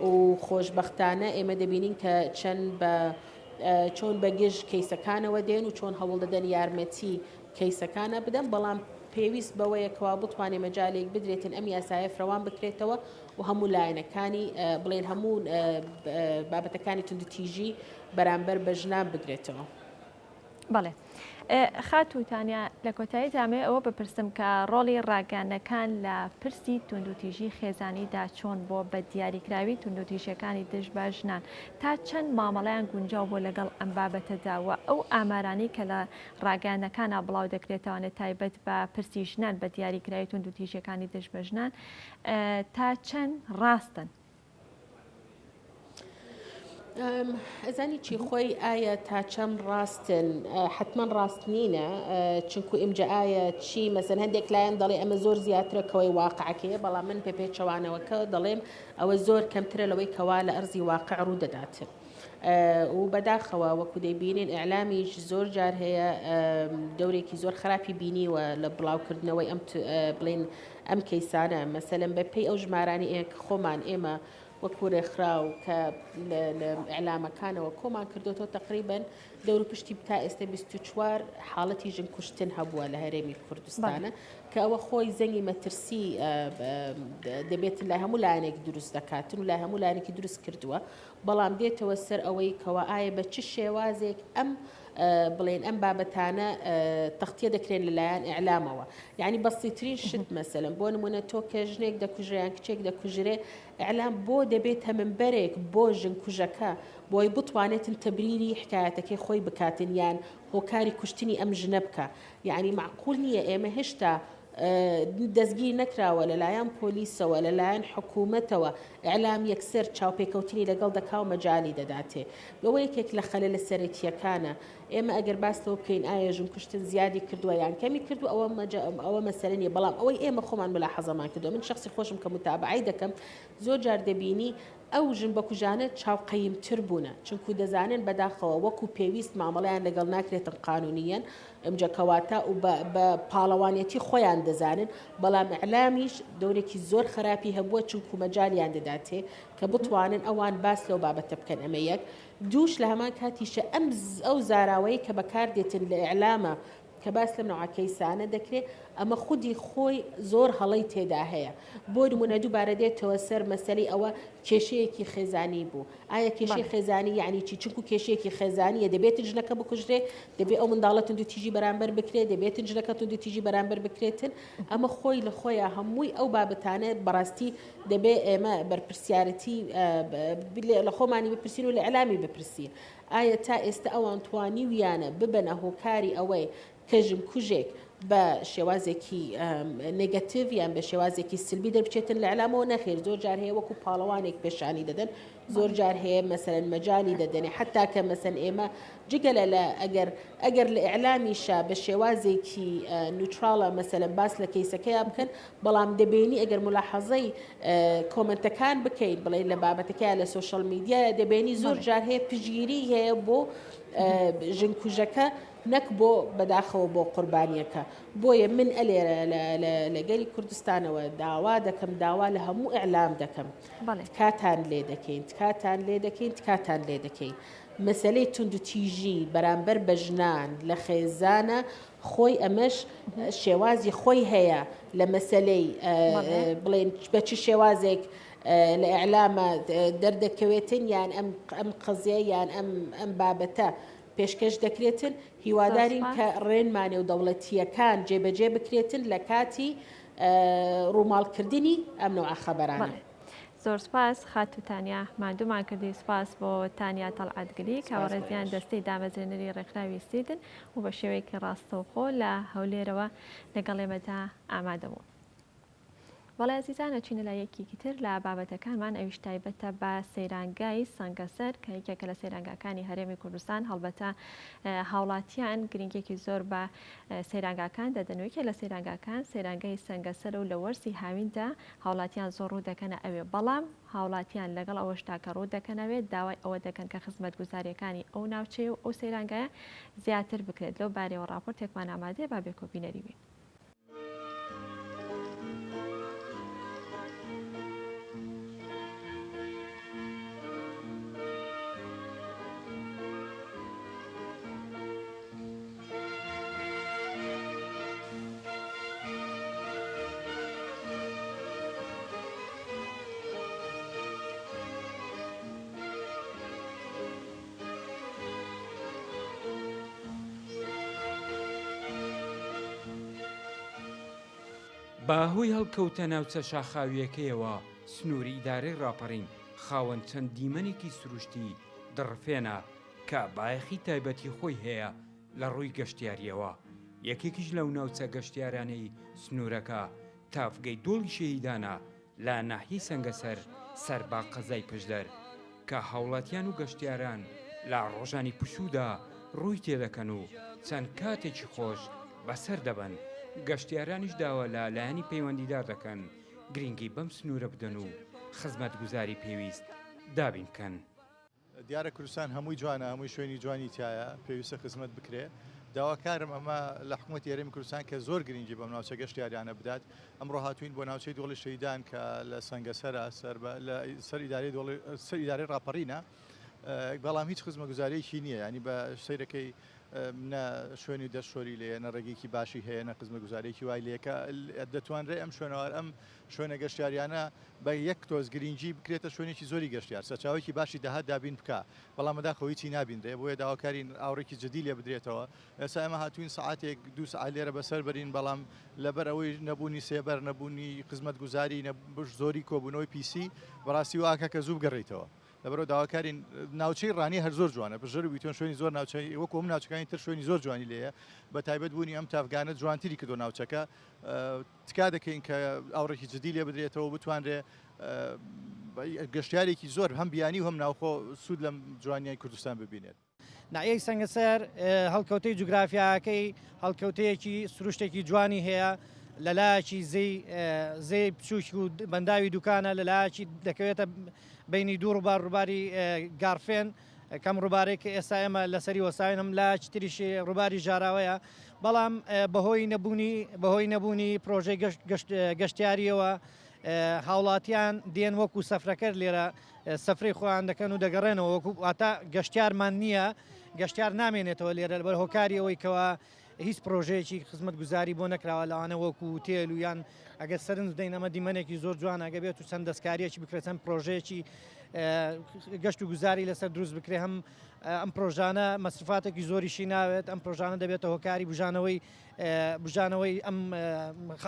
و خۆشبەختانە ئێمە دەبینین کە چەند بە چۆن بەگژ کەیسەکانەوە دێن و چۆن هەوڵ دەدەن یارمەتی کەیسەکانە بدەن بەڵام پێویست بەوەیە کەوا بتوانێ مەجالێک بدرێتن ئەم یاسایە فرەوان بکرێتەوە و هەموو لایەنەکانی بڵێن هەموو بابەتەکانی توندوتیژی بەرامبەر بە ژنان بگرێتەوە. بەڵێ خاتوو تانیا لە کۆتایی دامەوێ ئەوە بپرسم کە ڕۆڵی ڕاگەیاندنەکان لە پرسی توندوتیژی خێزانیدا چۆن بووە بە دیاریکراوی توندوتیژیەکانی دژ بە ژنان تا چەند مامەڵەیان گونجاو بووە لەگەڵ ئەم بابەتەدا و ئەو ئامارانەی کە لە ڕاگەیاندنەکانا بڵاو دەکرێتەوانێ تایبەت بە پرسی ژنان بە دیاریکراوی توندوتیژیەکانی دژ بە ژنان تا چەند ڕاستن؟ ئەزانی چی خۆی ئایا تا چەند ڕاستن حتمما ڕاست نینە چونکو ئیمجا ئایا چی مەسەن هەندێک لایەن دەڵێ ئەمە زۆر زیاترە کەوەی واقعەکەیە بەڵام من پێ پێچەوانەوەکە دەڵێم ئەوە زۆر کەمترە لەوەی کەوا لە ئەرزی واقع ڕوو دەداتن. و بەداخەوە وەکو دەیبینین ئیعلامیش زۆر جار هەیە دەورێکی زۆر خراپی بینیوە لە بڵاوکردنەوەی ئەم بڵێن ئەم کەیسانە مەسەلەن بە پێی ئەو ژمارانی ئێ خۆمان ئێمە وەکو رێکخراو کە لە ئیعلامەکانەوە کۆمان کردوەوە تقریبن دەور پشتی تا ئێستا 24 حاڵەتی ژن کوشتن هەبووە لە هەرێمی کوردستانە کە ئەوە خۆی زەنگی مەترسی دەبێت لای هەموو لایەنێک دروست دەکاتن و لای هەموو لایەنێکی دروست کردووە بەڵام دێتەوە سەر ئەوەی کەوا ئایا بە چ شێوازێک ئەم. بڵێن ئەم بابەتانە تەختیە دەکرێن لەلایەن ئیعلامەوە یعنی بەسیترین شت مەسەلەن بۆ نمونە تۆ کە ژنێک دەکوژرێ یان کچێک دەکوژرێ ئیعلام بۆ دەبێتە منبەرێک بۆ ژنکوژەکە بۆی بتوانێتن تەبریری حکایەتەکەی خۆی بکاتن یان هۆکاری کوشتنی ئەم ژنە بکا یعنی مەعقول نییە ئێمە هێشتا دەستگیر نەکراوە لەلایەن پۆلیسەوە لەلایەن حکوومەتەوە ئیعلام یەکسەر چاوپێکەوتنی لەگەڵ دەکا و مەجالی دەداتێ. ئەوە یەکێک لە خەلەلە سەرەکییەکانە. ئێمە ئەگەر باس لەوە بکەین ئایا ژن کوشتن زیادی کردووە یان کەمی کردووە ئەوە ئەوە مەسەلە نییە، بەڵام ئەوەی ئێمە خۆمان مولاحەزەمان کردووە، من شەخسی خۆشم کە موتابەعەی دەکەم زۆر جار دەبینی ئەو ژن بەکوژانە چاوقەیمتر بوونە، چونکو دەزانن بەداخەوە وەکو پێویست مامەڵەیان لەگەڵ ناکرێتن قانونییەن، ئمجا کەواتە و بە بە پاڵەوانێتی خۆیان دەزانن، بەڵام ئیعلامیش دەورێکی زۆر خەراپی هەبووە چونکو مەجالیان دەداتێ کە بتوانن ئەوان باس لەو بابەتە بکەن ئەمە یەک، دووش لە هەمان کاتیشە ئەم ئەو زاراوەی کە بەکار دێتن لە ئیعلامە کە باس لەم نەوعە کەیسانە دەکرێ ئەمە خودی خۆی زۆر هەڵەی تێدا هەیە بۆ نمونە دووبارە دێتەوە سەر مەسەلەی ئەوە کێشەیەکی خێزانی بوو ئایا کێشەی خێزانی یعنی چی چونکو کێشەیەکی خێزانیە دەبێت ژنەکە بکوژرێ دەبێ ئەو منداڵە توندوتیژی بەرامبەر بکرێت دەبێت ژنەکە توندوتیژی بەرامبەر بکرێتن ئەمە خۆی لە خۆیان هەمووی ئەو بابەتانە بەڕاستی دەبێ ئێمە بەرپرسیارەتی لە خۆمانی بپرسین و لە ئیعلامی بپرسین ئایا تا ئێستە ئەوان توانیویانە ببەنە هۆکاری ئەوەی کە ژنکوژێک بە شێوازێکی نێگەتیڤ یان بە شێوازێکی سلبی دەربچێتن لە ئیعلامەوە؟ نەخێر، زۆر جار هەیە وەکو پاڵەوانێک پێشانی دەدەن، زۆر جار هەیە مەسەلەن مەجالی دەدەنێ، حەتا کە مەسەن ئێمە جگە لە لە ئەگەر ئەگەر لە ئیعلامیشا بە شێوازێکی نوتراڵە مەسەلەن باس لە کەیسەکەیا بکەن، بەڵام دەبینی ئەگەر مولاحەزەی کۆمەنتەکان بکەین بڵێین لە بابەتەکەیا لە سۆشیال میدیایا دەبینی زۆر جار هەیە پشتگیری هەیە بۆ ژنکوژەکە نەک بۆ بەداخەوە بۆ قوربانیەکە بۆیە من ئەلێرە لە گەلی کوردستانەوە داوا دەکەم داوا لە هەموو ئیعلام دەکەم تکاتان لێ دەکەین تکاتان لێ دەکەین تکاتان لێ دەکەین مەسەلەی توندوتیژی بەرامبەر بە ژنان لە خێزانە خۆی ئەمەش شێوازی خۆی هەیە لە مەسەلەی بڵێن بە چ شێوازێک لە ئیعلامە دەردەکەوێتن یان ئەم ئەم قەزیە یان ئەم ئەم بابەتە پێشکەش دەکرێتن هیوادارین کە ڕێنما نێودەوڵەتییەکان جێبەجێ بکرێتن لە کاتی ڕووماڵکردنی ئەم نەوعە خەبەرانە. زۆر سوپاس خاتوو تانیا ماندوومان کردی سوپاس بۆ تانیا تەڵعەت گلی کە سوپاس بۆ بەڕێزیان ئێوەش. دەستەی دامەزرێنەری ڕێکخراوی سیدن و بە شێوەیەکی ڕاستەوخۆ لە هەولێرەوە لەگەڵ ئێمەدا ئامادە بوون. بەڵێ ئازیزان ئەچینە لای یەکێکی تر لە بابەتەکانمان ئەویش تایبەتە بە سەیرانگای سەنگەسەر کە یەکێکە لە سەیرانگاکانی هەرێمی کوردستان هەڵبەتە هاوڵاتیان گرنگیەکی زۆر بە سەیرانگاکان دەدەن و یەکێک لە سەیرانگاکان سەیرانگای سەنگەسەرە و لە وەرزی هاویندا هاوڵاتیان زۆر ڕوو دەکەنە ئەوێ، بەڵام هاوڵاتیان لەگەڵ ئەوەشدا کە ڕوو دەکەنە ئەوێ داوای ئەوە دەکەن کە خزمەتگوزارییەکانی ئەو ناوچەیە و ئەو سەیرانگایە زیاتر بکرێت، لەو بارەیەوە ڕاپۆرتێکمان ئامادەیە با بێکۆ بینەری بین. بە هۆی هەڵکەوتە ناوچە شاخاوییەکەیەوە سنووری ئیدارەی ڕاپەڕین خاوەن چەند دیمەنێکی سروشتی دڕفێنە کە بایەخی تایبەتی خۆی هەیە لە ڕووی گەشتیارییەوە، یەکێکیش لەو ناوچە گەشتیارانەی سنوورەکە، تاڤگەی دۆڵی شەهیدانە لە ناحیەی سەنگەسەر سەر بە قەزای پشدەر، کە هاوڵاتیان و گەشتیاران لە ڕۆژانی پشوودا ڕووی تێدەکەن و چەند کاتێکی خۆش بەسەر دەبەن، گەشتیارانیش داوا لە لایەنی پەیوەندیدار دەکەن گرنگی بەم سنوورە بدەن و خزمەتگوزاری پێویست دابین بکەن. دیارە کوردستان هەمووی جوانە هەمووی شوێنی جوانی تایە پێویستە خزمەت بکرێ داواکارم ئەمە لە حکوومەتی هەرێمی کوردستان کە زۆر گرنگی بەم ناوچە گەشتیاریانە بدات ئەمڕۆ هاتوین بۆ ناوچەی دۆڵی شەیدان کە لە سەنگەسەرە سەر لە سەر ئیدارەی دۆڵی سەر ئیدارەی ڕاپەڕینە بەڵام هیچ خزمەگوزاریەکی نییە ینی بە سەیرەکەی نە شوێنی دەست شۆری لێیە، نە ڕێگەیەکی باشی هەیە، نە خزمەتگوزارییەکی وای لێیە کە دەتوانرێ ئەم شوێنەوار ئەم شوێنە گەشتیاریانە بە یەک تۆز گرینگی بکرێتە شوێنێکی زۆری گەشتیار، سەرچاوەیەکی باشی داهات دابین بکا، بەڵام بەداخەوە هیچی نابینرێ، بۆیە داواکارین ئاوڕێکی جدی لێ بدرێتەوە. ئێستا ئێمە هاتووین سەعاتێک دوو سەعات لێرە بەسەر بەرین، بەڵام لەبەر ئەوەی نەبوونی سێبەر، نەبوونی خزمەتگوزاری، زۆری کۆبوونەوەی پیسی، بەڕاستی وا ئەکا کە زوو بگەڕێیتەوە. لەبەرئەوە داواکارین ناوچەی ڕانیە هەر زۆر جوانە پژەر و بیتۆن شوێنی زۆر ناوچەی وەکو هەموو ناوچەکانی تر شوێنی زۆر جوانی لێیە بە تایبەت بوونی ئەم تاڤگانە جوانتری کردو ناوچەکە تکا دەکەین کە ئاوڕێکی جدی لێ بدرێتەوە بتوانرێ گەشتیارێکی زۆر هەم بیانی و هەم ناوخۆ سوود لەم جوانیای کوردستان ببینێت. ناحیەی سەنگەسەر هەڵکەوتەی جوگرافیاکەی هەڵکەوتەیەکی سروشتێکی جوانی هەیە لە لایەکی زێی زێی بچووک و بەنداوی دوکانە لە لایەکی دەکەوێتە بینی دوو ڕووبار ڕووباری گارفێن کەم ڕووبارێک کە ئێستا ئێمە لەسەری وەساوین هەم لایەکی تریشی ڕووباری ژاراوەیە بەڵام بەهۆی نەبوونی بەهۆی نەبوونی پرۆژەی گەشت گەشتیاریەوە هاوڵاتیان دێن وەکو سەفرەکەر لێرە سەفرەی خۆیان دەکەن و دەگەڕێنەوە وەکو واتە گەشتیارمان نییە گەشتیار نامێنێتەوە لێرە لەبەر هۆکاری ئەوەی کەوا هیچ پرۆژەیەکی خزمەتگوزاری بۆ نەکراوە لەوانە وەکو وتێل و یان ئەگەر سەرنج بدەین ئەمە دیمەنێکی زۆر جوانە ئەگە بێت و چەند دەستکاریەکی بکرێت چەند پرۆژەیەکی گەشت و گوزاری لەسەر دروست بکرێ هەم ئەم پرۆژانە مەسرفاتێکی زۆریشی ناوێت ئەم پرۆژانە دەبێتە هۆکاری بژانەوەی بژانەوەی ئەم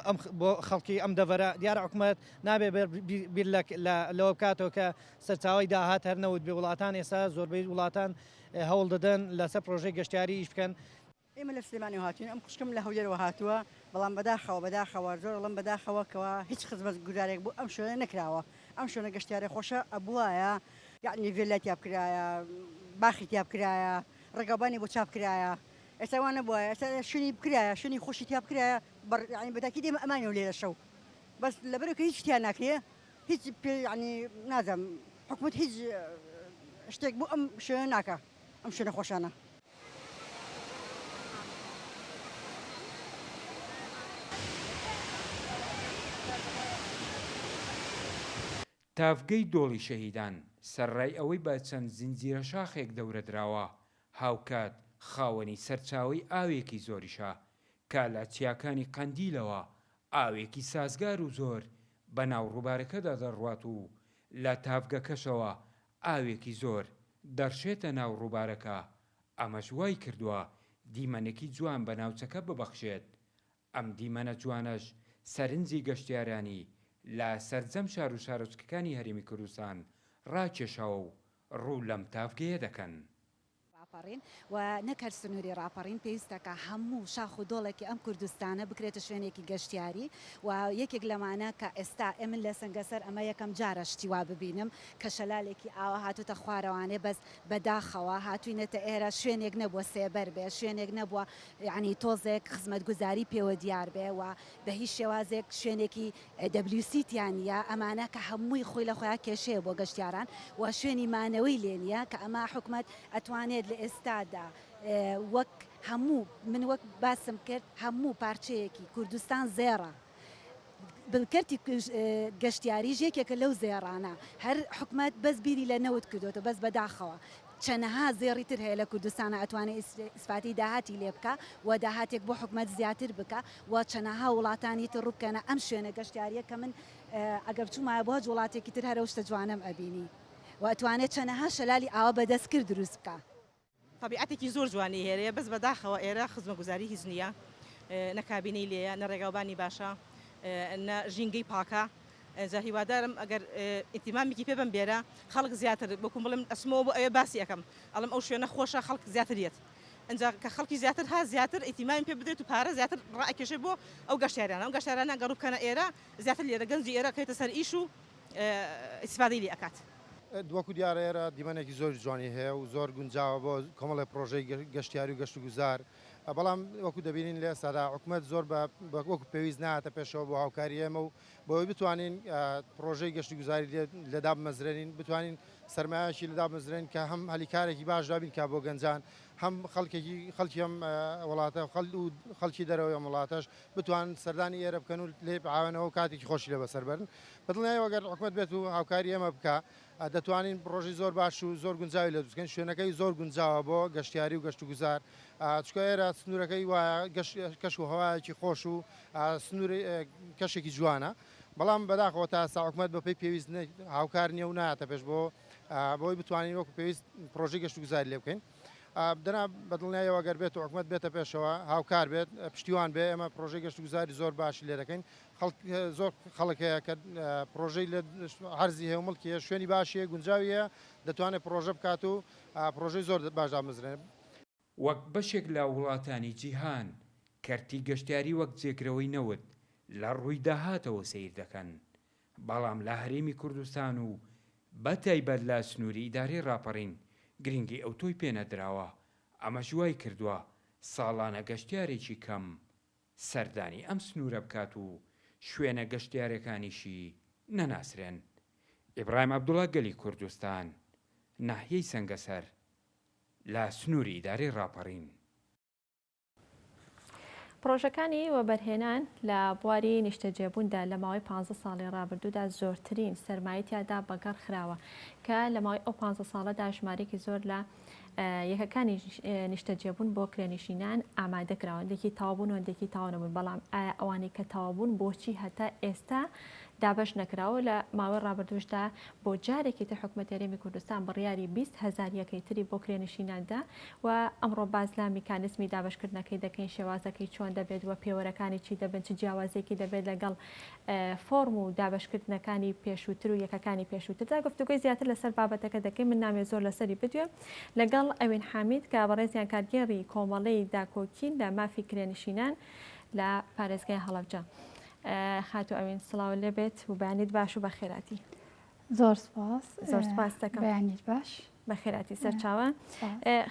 ئەم بۆ خەڵکی ئەم دەڤەرە دیارە حکومەت نابێ بیر لەوە بکاتەوە کە سەرچاوەی داهات هەر نەوت بێ وڵاتان ئێستا زۆربەی وڵاتان هەوڵ دەدەن لەسەر پرۆژەی گەشتیاری ئیش بکەن. ئێمە لە سلێمانیەوە هاتوین ئەم خوشکم لە هەولێرەوە هاتووە بەڵام بەداخەوە بەداخەوە زۆر ئەڵێم بەداخەوە کەوا هیچ خزمەت گوزارێک بۆ ئەم شوێنە نەکراوە ئەم شوێنە گەشتیارە خۆشە ئەبوایە یەعنی ڤێلای تیا بکرایە باخی تیا بکرایە ڕێگاوبانی بۆ چاپ کرایە ئێستا وا نەبوایە ئێستا شوێنی بکرایە شوێنی خۆشی تیا بکرایە بەڕ یەعنی بەتاکید ئێمە ئەماینەوە لێرە شەو بەس لەبەرئەوەی کە هیچ تیا ناکرێ هیچ پێ یەعنی نازانم حکومەت هیچ شتێک بۆ ئەم شوێنە ناکا ئەم شوێنە خۆشانە. تاڤگەی دۆڵی شەهیدان سەرڕای ئەوەی بە چەند زنجیرە شاخێک دەورە دراوە، هاوکات خاوەنی سەرچاوەی ئاوێکی زۆریشە کە لە چیاکانی قەندیلەوە ئاوێکی سازگار و زۆر بە ناو ڕووبارەکەدا دەڕوات و لە تاڤگەکەشەوە ئاوێکی زۆر دەڕشێتە ناو ڕووبارەکە، ئەمەش وای کردووە دیمەنێکی جوان بە ناوچەکە ببەخشێت، ئەم دیمەنە جوانەش سەرنجی گەشتیارانی لە سەرجەم شار و شارۆچکەکانی هەرێمی کوردستان ڕاکێشاوە و ڕوو لەم تاڤگەیە دەکەن. ڕاپەڕین و نەک هەر سنووری ڕاپەڕین پێویستە کە هەموو شاخ و دۆڵێکی ئەم کوردستانە بکرێتە شوێنێکی گەشتیاری و یەکێک لەمانە کە ئێستا ئێمن لە سەنگەسەر ئەمە یەکەم جارە شتی وا ببینم کە شەلالێکی ئاوا هاتووتە خوارەوانێ بەس بەداخەوە هاتووینەتە ئێرە شوێنێک نەبووە سێبەر بێ شوێنێک نەبووە یانی تۆزێک خزمەتگوزاری پێوە دیار بێ و بە هیچ شێوازێک شوێنێکی WC تیا نییە، ئەمانە کە هەمووی خۆی لە خۆیا کێشەیە بۆ گەشتیاران و شوێنی مانەوەی لێ نییە کە ئەمە حکومەت ئەتوانێت لە ئێستادا وەک هەموو من وەک باسم کرد هەموو پارچەیەکی کوردستان زێڕە کەرتی گەشتیاریش یەکێکە لەو زێڕانە هەر حکومەت بەس بیری لە نەوت کردۆتەوە بەس بەداخەوە چەنەها زێڕی تر هەیە لە کوردستانا ئەتوانێ ئیسفادەی داهاتی لێ بکا و داهاتێک بۆ حکومەت زیاتر بکا و چەنەها وڵاتانی تر ڕووبکەنە ئەم شوێنە گەشتیاریە کە من ئەگەر بچومایە بۆ هەچ وڵاتێکی تر هەر ئەو شتە جوانەم ئەبینی و ئەتوانێ چەنەها شەلالی ئاوا بە دەستکرد دروست بکا. تەبیعەتێکی زۆر جوانی هەیە بەس بەداخەوە ئێرە خزمەگوزاری هیچ نییە نە کابینەی لێیە نە ڕێگاوبانی باشە نە ژینگەی پاکە جا هیوادارم ئەگەر ئیتیمامێکی پێ بەم بێرە خەڵک زیاتر بۆکم بڵێم ئەچمەوە بۆ ئەوێ باسی ئەکەم ئەڵێم ئەو شوێنە خۆشە خەڵک زیاتر یەت ئینجا کە خەڵکی زیاتر ها زیاتر ئیتیمامی پێ بدرێت و پارە زیاتر ڕائەکێشێ بۆ ئەو گەشتیارانە ئەو گەشتیارانە گەڕ بکەنە ئێرە زیاتر لێرە گەنجی ئێرە کەوێتە سەر ئیش و ئیسفادەی لێ ئەکات. وەکو دیارە ئێرە دیمەنێکی زۆر جوانی هەیە و زۆر گونجاوە بۆ کۆمەڵێ پڕۆژەی گەشتیاری و گەشتوگوزار، بەڵام وەکو دەبینین لە ئێستادا حکومەت زۆر بە وەکو پێویست نایەتە پێشەوە بۆ هاوکاری ئێمە و بۆ ئەوەی بتوانین پڕۆژەی گەشتوگوزاری لێ دابمەزرێنین، بتوانین سەرمایەکی لێ دابمەزرێنین کە هەم هەلی کارێکی باش دابین کا بۆ گەنجان. هەم خەڵکێکی خەڵکی ئەم وڵاتە و خەڵکی دەرەوەی ئەم وڵاتەش بتوانن سەردانی ئێرە بکەن و لێی بحاوێنەوە و کاتێکی خۆشی لێ بەسەر بەرن. بە دڵنیایەوە گەر حکومەت بێت و هاوکاری ئێمە بکا دەتوانین پڕۆژەی زۆر باش و زۆر گونجاوی لێ دروست بکەین. شوێنەکەی زۆر گونجاوە بۆ گەشتیاری و گەشتوگوزار چونکە ئێرە سنوورەکەی وایە کەش و هەوایەکی خۆش و سنووری کەشێکی جوانە. بەڵام بەداخەوە تا ئێستا حکومەت بەپێی پێویست هاوکار نییە و نایەتە پێش بۆ بۆی بتوانین وەکو پێویست پرۆژەی گەشتوگوزاری لێ بکەین. دەنا بە دڵنیاییەوە گەر بێت و حکومەت بێتە پێشەوە هاوکار بێت پشتیوان بێ ئێمە پرۆژەی گەشتوگوزاری زۆر باشی لێ دەکەین خەڵک زۆر خەڵک هەیە کە پرۆژەی لە عەرزی هەیە و مڵکی هەیە شوێنی باشی هەیە گونجاوی هەیە دەتوانێت پرۆژە بکات و پرۆژەی زۆر باش دابمەزرێنێت. وەک بەشێک لە وڵاتانی جیهان، کەرتی گەشتیاری وەک جێگرەوەی نەوت لە ڕووی داهاتەوە سەیر دەکەن، بەڵام لە هەرێمی کوردستان و بە تایبەت لە سنووری ئیدارەی ڕاپەڕین گرنگی ئەوتۆی پێ نەدراوە، ئەمەش وای کردووە ساڵانە گەشتیارێکی کەم سەردانی ئەم سنوورە بکات و شوێنە گەشتیارەکانیشی نەناسرێن. ئیبراهیم عەبدوڵا گەلی کوردستان، ناحیەی سەنگەسەر، لە سنووری ئیدارەی ڕاپەڕین. پڕۆژەکانی وەبەرهێنان لە بواری نیشتەجێبووندا لە ماوەی پانزە ساڵی ڕابردوودا زۆرترین سەرمایەی تیادا بەگەڕ خراوە کە لە ماوەی ئەو پانزە ساڵەدا ژمارەیەکی زۆر لە یەکەکانی نیشتەجێبوون بۆ کرێنشینان ئامادە کراون هەندێکی تەواو بوون و هەندێکی تەواو نەبوون بەڵام ئایا ئەوانەی کە تەواو بوون بۆچی هەتا ئێستا دابەش نەکراوە لە ماوەی ڕابردووشدا بۆ جارێکی تر حکومەتی هەرێمی کوردستان بڕیاری 20 هەزار یەکەی تری بۆ کرێنشینان دا و ئەمڕۆ باس لە میکانیزمی دابەشکردنەکەی دەکەین شێوازەکەی چۆن دەبێت و پێوەرەکانی چی دەبن چ جیاوازیەکی دەبێت لەگەڵ فۆرم و دابەشکردنەکانی پێشووتر و یەکەکانی پێشووتردا گفتوگۆی زیاتر لەسەر بابەتەکە دەکەین من نامەوێت زۆر لەسەری بدوێم لەگەڵ ئەوین حامید کە بەڕێزیان کارگێڕی کۆمەڵەی داکۆکین لە مافی کرێنشینان لە پارێزگای هەڵەبجە. خاتوو ئەوین سڵاو لێبێت و بەیانیت باش و بەخێراتی. زۆر سپاس. زۆر سپاس دەکەم. بەیانیت باش. بەخێراتی سەرچاوە.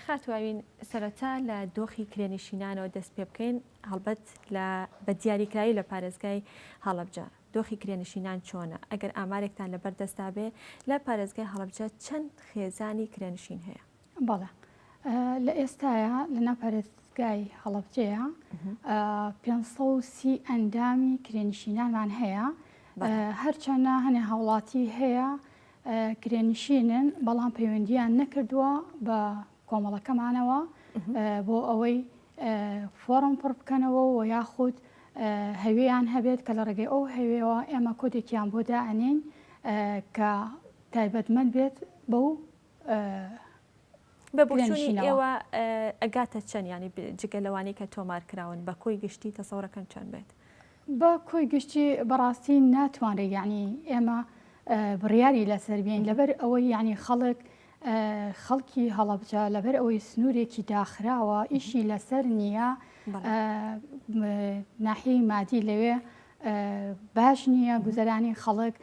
خاتوو ئەوین سەرەتا لە دۆخی کرێنشینانەوە دەست پێ بکەین هەڵبەت لە بە دیاریکراوی لە پارێزگای هەڵەبجە دۆخی کرێنشینان چۆنە؟ ئەگەر ئامارێکتان لەبەر دەستدا بێ لە پارێزگای هەڵەبجە چەند خێزانی کرێنشین هەیە؟ بەڵێ لە ئێستایا لەناو پارێزگای هەڵەبجەیە 530 ئەندامی کرێنشینانمان هەیە هەرچەنە هەنێ هاوڵاتی هەیە کرێنشینن بەڵام پەیوەندیان نەکردووە بە کۆمەڵەکەمانەوە بۆ ئەوەی فۆڕم پڕ بکەنەوە و یاخود هەوێیان هەبێت کە لە ڕێگەی ئەو هەوێەوە ئێمە کۆدێکیان بۆ دائەنێین کە تایبەتمەند بێت بەو بە بۆچوونی ئێوە ئەگاتە چەند یانی جگە لەوانەی کە تۆمار کراون بە کۆی گشتی تەسەورەکەن چەند بێت؟ بە کۆی گشتی بەڕاستی ناتوانرێت یعنی ئێمە بڕیاری لەسەر بین لەبەر ئەوەی یعنی خەڵک خەڵکی هەڵەبجە لەبەر ئەوەی سنوورێکی داخراوە ئیشی لەسەر نییە ناحیەی مادی لەوێ باش نییە گوزەرانی خەڵک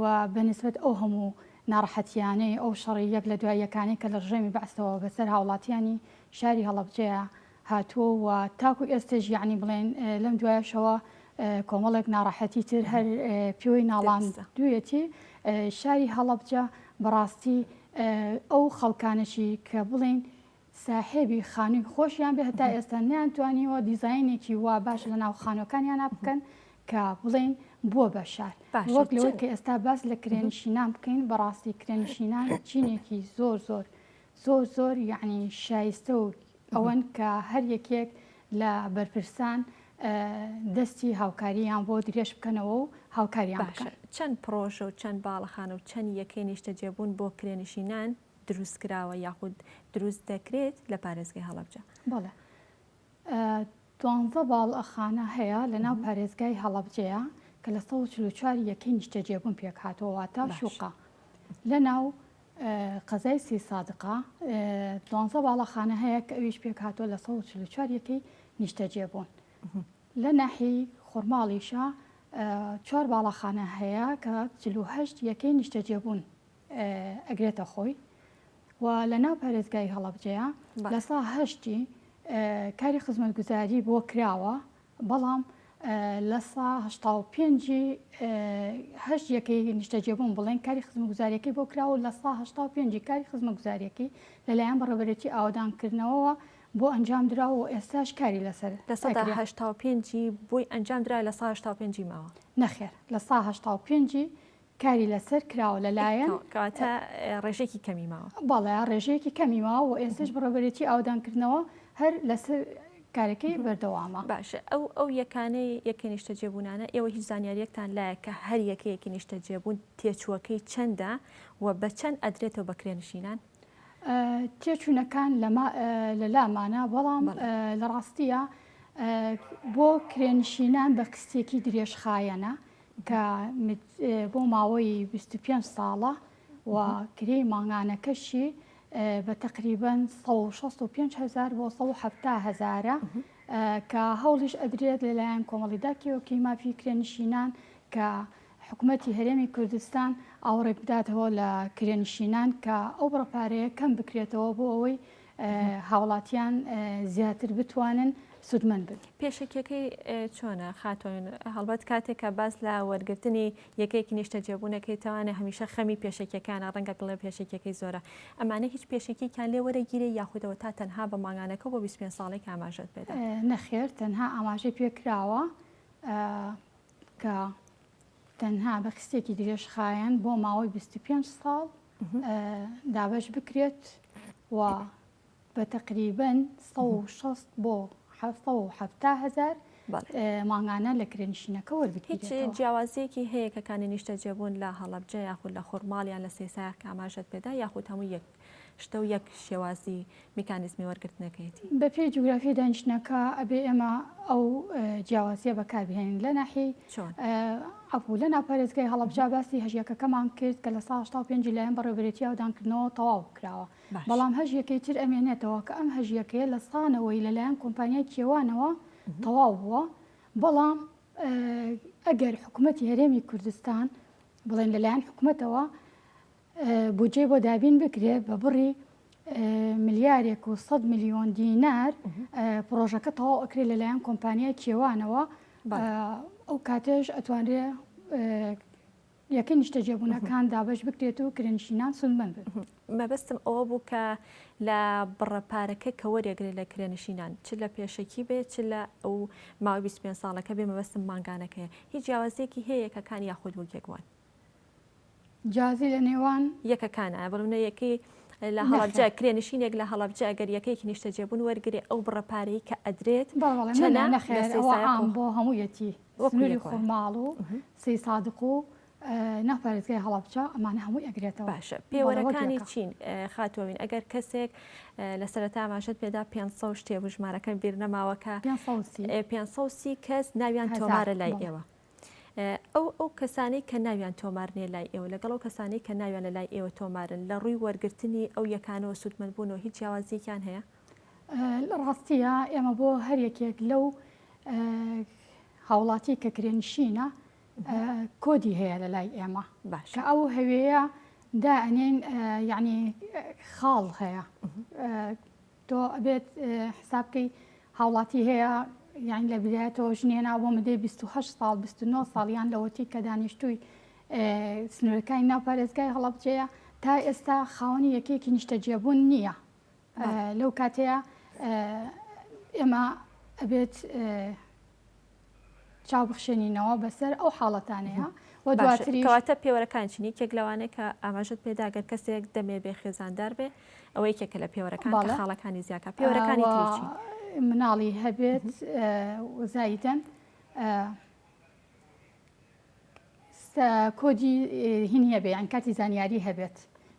و بەنسبەت ئەو هەموو ناڕەحەتییانەی ئەو شەڕی یەک لە دوای یەکانەی کە لە ڕژێمی بەعسەوە بەسەر هاوڵاتیانی شاری هەڵەبجەیا هاتووە و تاکو ئێستەش یەعنی بڵێن لەم دوایەشەوە کۆمەڵێک ناڕەحەتی تر هەر پێوەی ناڵاندوویەتی شاری هەڵەبجە بەڕاستی ئەو خەڵکانەشی کە بڵێن ساحێبی خانووی خۆشیان بێ هەتا ئێستا نەیانتوانیوە دیزاینێکی وا باش لە ناو خانووەکانیانا بکەن کە بڵێین بووە بە شار. باشە وەک لەوەی چەند کە ئێستا باس لە کرێنشینان بکەین بەڕاستی کرێنشینان چینێکی زۆر زۆر زۆر زۆر یەعنی شایستە و ئەوەن کە هەر یەکێک لە بەرپرسان دەستی هاوکارییان بۆ درێژ بکەنەوە و هاوکاریان باشە بکەن. چەند پڕۆژە و چەند باڵەخانە و چەند یەکەی نیشتەجێبوون بۆ کرێنشینان دروست کراوە یاخود دروست دەکرێت لە پارێزگای هەڵەبجە؟ بەڵێ دوانزە باڵەخانە هەیە لە ناو پارێزگای هەڵەبجەیە کە لە 144 یەکەی نیشتەجێبوون پێکهاتووە واتە شوقە لە ناو قەزای سیسادقە دوانزە باڵەخانە هەیە کە ئەویش پێکهاتووە لە 144 یەکەی نیشتەجێبوون لە ناحیەی خورماڵیشە چوار باڵەخانە هەیە کە 48 یەکەی نیشتەجێبوون ئەگرێتە خۆی و لە ناو پارێزگای هەڵەبجەیە لە سا هەشتی کاری خزمەتگوزاری بۆ کراوە بەڵام. لە سا 85ی هەشت یەکەی نیشتەجێبوون بڵێن کاری خزمەتگوزاریەکەی بۆ کراوە و لە سا 85ی کاری خزمەتگوزاریەکەی لەلایەن بەڕێوەبەرێتی ئاوەدانکردنەوەوە بۆ ئەنجام دراوە و ئێستاش کاری لەسەر لە سەدا 85 ی بۆی ئەنجام درا لە سا 85 ی ماوە؟ نەخێر لە سا 85 ی کاری لەسەر کراوە لەلایەن. کەواتە ڕێژەیەکی کەمی ماوە. بەڵێ ڕێژەیەکی کەمی ماوە و ئێستاش بەڕێوەبەرێتی ئاوەدانکردنەوە هەر لەسەر کارەکەی بەردەوامە. باشە ئەو ئەو یەکانەی یەکەی نیشتەجێبوونانە ئێوە هیچ زانیارییەکتان لایە کە هەر یەکەیەکی نیشتەجێبوون تێچووەکەی چەندە و بە چەند ئەدرێتەوە بە کرێنشینان؟ تێچوونەکان لە لامانە بەڵام لە ڕاستیە بۆ کرێنشینان بە قستێکی درێژخایەنە کە بۆ ماوەی 25 ساڵە و کرێی مانگانەکەشی بە تەقریبەن 165 هەزار بۆ 170 هەزارە کە هەوڵیش ئەدرێت لەلایەن کۆمەڵی داکیۆکی مافی کرێنشینان کە حکومەتی هەرێمی کوردستان ئاوڕێک بداتەوە لە کرێنشینان کە ئەو بڕە پارەیە کەم بکرێتەوە بۆ ئەوەی هاوڵاتیان زیاتر بتوانن سوودمەند بن. پێشەکیەکەی چۆنە خاتوون؟ هەڵبەت کاتێک کە باس لە وەرگرتنی یەکەیەکی نیشتەجێبوونەکەی تەوانێ هەمیشە خەمی پێشەکیەکانە ڕەنگە بڵێ پێشەکیەکەی زۆرە ئەمانە هیچ پێشەکیەکیان لێ وەرەگیرێ یاخود ئەوە تا تەنها بە مانگانەکە بۆ 25 ساڵەی کە ئاماژەت پێدا؟ نەخێر تەنها ئاماژەی پێکراوە کە تەنها بە قیستێکی درێژخایەن بۆ ماوەی 25 ساڵ دابەش بکرێت و بە تەقریبەن 160 بۆ 770 هەزار مانگانە لە کرێنشینەکە وەربگیرێتەوە. هیچ جیاوازییەکی هەیە کە کانی نیشتەجێبوون لە هەڵەبجە یاخود لە خورماڵ یان لە سەیسایەق کە ئاماژەت پێدا یاخود هەموو یەک شتە و یەک شێوازی میکانیزمی وەرگرتنەکەیەتی؟ بە پێی جوگرافیای دانیشتنەکە ئەبێ ئێمە ئەو جیاوازیە بەکار بهێنین لە ناحیەی چۆن؟ عەفو لە ناو پارێزگای هەڵەبجە باسی هەژیەکەکەمان کرد کە لە سا 85 ی لایەن بەڕێوەبەرێتی ئاودانکردنەوە تەواو کراوە بەڵام هەژیەکەی تر ئەمێنێتەوە کە ئەم هەژیەکەیە لە سانەوەی لەلایەن کۆمپانیای کێوانەوە تەواو بووە بەڵام ئەگەر حکوومەتی هەرێمی کوردستان بڵێن لەلایەن حکوومەتەوە بودجەی بۆ دابین بکرێت بە بڕی ملیارێک و 100 ملیۆن دینار پرۆژەکە تەواو ئەکرێت لەلایەن کۆمپانیای کێوانەوە ئەو کاتێش ئەتوانرێ یەکەی نیشتەجێبوونەکان دابەش بکرێت و کرێنشینان سوودمەند بن. مەبەستم ئەوە بوو کە لە بڕە پارەکە کە وەریەگرێت لە کرێنشینان چ لە پێشەکی بێ چ لە ئەو ماوەی 25 ساڵەکە بێ مەبەستم مانگانەکەیە هیچ جیاوازیەکی هەیە یەکەکان یاخود وەک یەک وان؟ جیاوازی لە نێوان یەکەکانە بڵێ یەکەی لە هەڵەبجە کرێنشینێک لە هەڵەبجە ئەگەر یەکەیەکی نیشتەجێبوون وەرگێ ئەو بڕە پارەی کە ئەدرێت چەنە نەخێر ئەوە عام بۆ هەموویەتی سنووری خورماڵ و سەی سادق و ناو پارێزگای هەڵەبجە ئەمانە هەمووی ئەگرێتەوە. باشە پێوەرەکانی چین خاتووین ئەگەر کەسێک لە سەرەتا ئاماژەت پێدا 500 شتێ بوو ژمارەکەم بیر نەماوە کە 530 کەس ناویان تۆمارە لای ئێوە. ئەو ئەو کەسانەی کە ناویان تۆمار نیە لای ئێوە لەگەڵ ئەو کەسانەی کە ناویان لە لای ئێوە تۆمارن لە ڕووی وەرگرتنی ئەو یەکانەوە سوودمەند بوون و هیچ جیاوازیەکیان هەیە؟ لە ڕاستیە ئێمە بۆ هەر یەکێک لەو هاوڵاتی کە کرێنشینە کۆدی هەیە لە لای ئێمە کە ئەو هەوێیە دائەنێین یعنی خاڵ هەیە تۆ ئەبێت حساب بکەی هاوڵاتی هەیە یانی لە بدایەتەوە ژنی هێنا بۆ مدەی 28 ساڵ 29 ساڵ یان لەوەتی کە دانیشتووی سنوورەکانی ناو پارێزگای هەڵەبجەیە تا ئێستا خاوەنی یەکێکی نیشتەجێبوون نییە لەو کاتەیە ئێمە ئەبێت چاو بخشێنینەوە بەسەر ئەو حاڵەتانەیە و دواتریش. کەواتە پێوەرەکان چین؟ یەکێک لەوانەیە کە ئاماژەت پێدا گەر کەسێک دەمێ بێ خێزاندار بێ ئەوە یەکێکە لە پێوەرەکان کە خاڵەکانی زیاکە پێوەرەکانی تری چین؟ مناڵی هەبێت زایدەن کۆدی هینی هەبێ یان کاتی زانیاری هەبێت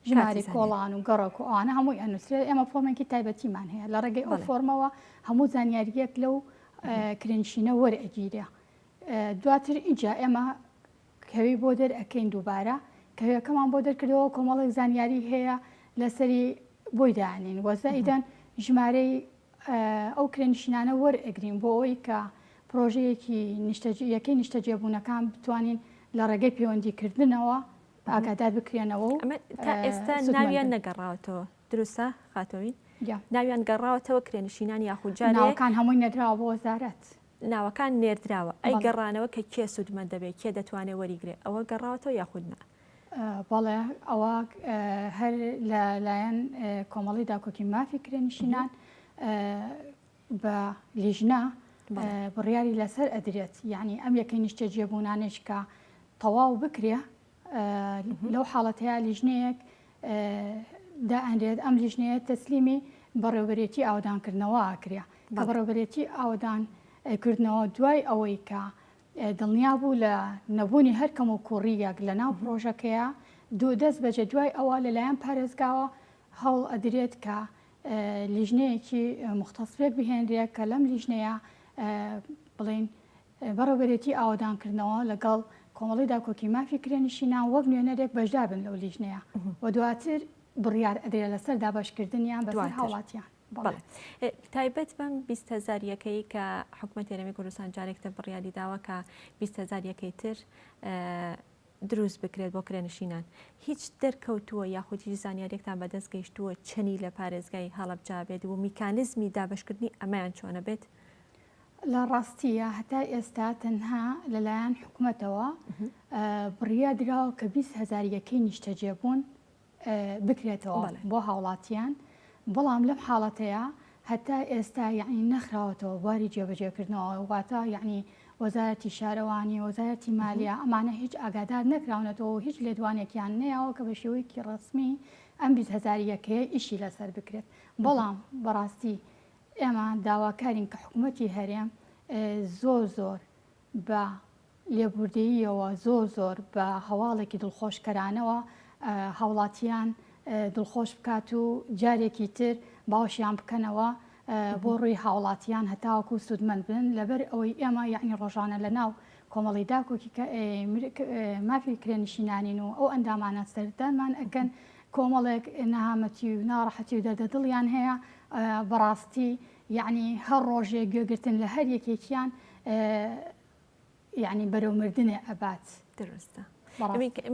ژماری کۆڵان و گەڕەک و ئەوانە هەمووی ئەنووسرێت ئێمە فۆرمێکی تایبەتیمان هەیە لە ڕێگەی ئەو فۆرمەوە هەموو زانیاریەک لەو کرێنشینە وەرئەگیرێ دواتر ئینجا ئێمە کەوی بۆ دەرئەکەین دووبارە کەویەکەمان بۆ دەرکردەوە کۆمەڵێک زانیاری هەیە لەسەری بۆی دانین وەزەئیدەن ژمارەی ئەو کرێنشینانە وەرئەگرین بۆ ئەوەی کە پرۆژەیەکی یەکەی نیشتەجێبوونەکان بتوانین لە ڕێگەی پەیوەندیکردنەوە ئاگادار بکرێنەوە و ئەمە تا ئێستا ناویان نەگەڕاوەتەوە دروستە خاتۆین ناویان گەڕاوەتەوە کرێنشینان یاخود جارێ ناوەکان هەمووی نەدراوە بۆ وەزارەت. ناوەکان نێردراوە ئەی گەڕانەوە کە کێ سوودمەند دەبێت کێ دەتوانێت وەریگرێ ئەوە گەڕاوەتەوە یاخود نا؟ بەڵێ ئەوە هەر لە لایەن کۆمەڵی داکۆکی مافی کرێنشینان بە لیژنە بڕیاری لەسەر ئەدرێت یعنی ئەم یەکەی نیشتەجێبوونانێک کە تەواو بکرێ لەو حاڵەتەیە لیژنەیەک دائەنرێت ئەم لیژنەیە تەسلیمی بەڕێوبەرێتی ئاوەدانکردنەوە ئەکرێ کە بەڕێوبەرێتی ئاوەدان کردنەوە دوای ئەوەی کە دڵنیا بوو لە نەبوونی هەر کەموکوڕییەک لە ناو پڕۆژەکەیا، دوو دەست بەجێ دوای ئەوە لەلایەن پارێزگاوە هەوڵ ئەدرێت کە لیژنەیەکی موختەس پێک بهێنرێ کە لەم لیژنەیە بڵێین بەڕێوبەرێتی ئاوەدانکردنەوە لەگەڵ کۆمەڵەی داکۆکی مافی کرێنشینان وەک نوێنەرێک بەشدار بن لەو لیژنەیە و دواتر بڕیار ئەدرێ لەسەر دابەشکردنیان بەسەر هاوڵاتیان. بەڵێ تایبەت بەم 20 هزار یەکەی کە حکومەتی هەرێمی کوردستان جارێک تر بڕیاری داوە کە 20 هزار یەکەی تر دروست بکرێت بۆ کرێنشینان هیچ دەرکەوتووە یاخود هیچ زانیاریەکتان بەدەست گەیشتووە چەنی لە پارێزگای هەڵەبجە بێت و میکانزمی دابەشکردنی ئەمەیان چۆنە بێت؟ لە ڕاستییا هەتا ئێستا تەنها لەلایەن حکومەتەوە بڕیار دراوە کە 20 هزار یەکەی نیشتەجێبوون بکرێتەوە بۆ هاوڵاتیان، بەڵام لەم حاڵەتەیا هەتا ئێستا یەعنی نەخراوەتەوە بواری جێبەجێکردنەوە، واتە یەعنی وەزارەتی شارەوانی، وەزارەتی مالیە ئەمانە هیچ ئاگادار نەکراونەتەوە و هیچ لێدوانێکیان نەیاوە کە بە شێوەیەکی ڕەسمی ئەم 20 هەزار یەکەیە ئیشی لەسەر بکرێت. بەڵام بەڕاستی ئێمە داواکارین کە حکومەتی هەرێم زۆر زۆر بە لێبوردەییەوە زۆر زۆر بە هەواڵێکی دڵخۆشکەرانەوە هاوڵاتیان دڵخۆش بکات و جارێکی تر باوەشیان بکەنەوە بۆ ڕووی هاوڵاتیان هەتاوەکو سوودمەند بن لەبەر ئەوەی ئێمە یعنی ڕۆژانە لە ناو کۆمەڵی داکۆکی مافی کرێنشینانین و ئەو ئەندامانە سەردانمان ئەکەن کۆمەڵێک نەهامەتی و ناڕەحەتی و دەردە دڵیان هەیە بەڕاستی یعنی هەر ڕۆژێک گوێگرتن لە هەر یەکێکیان یەعنی بەرەو مردنێ ئەبات. دروستە.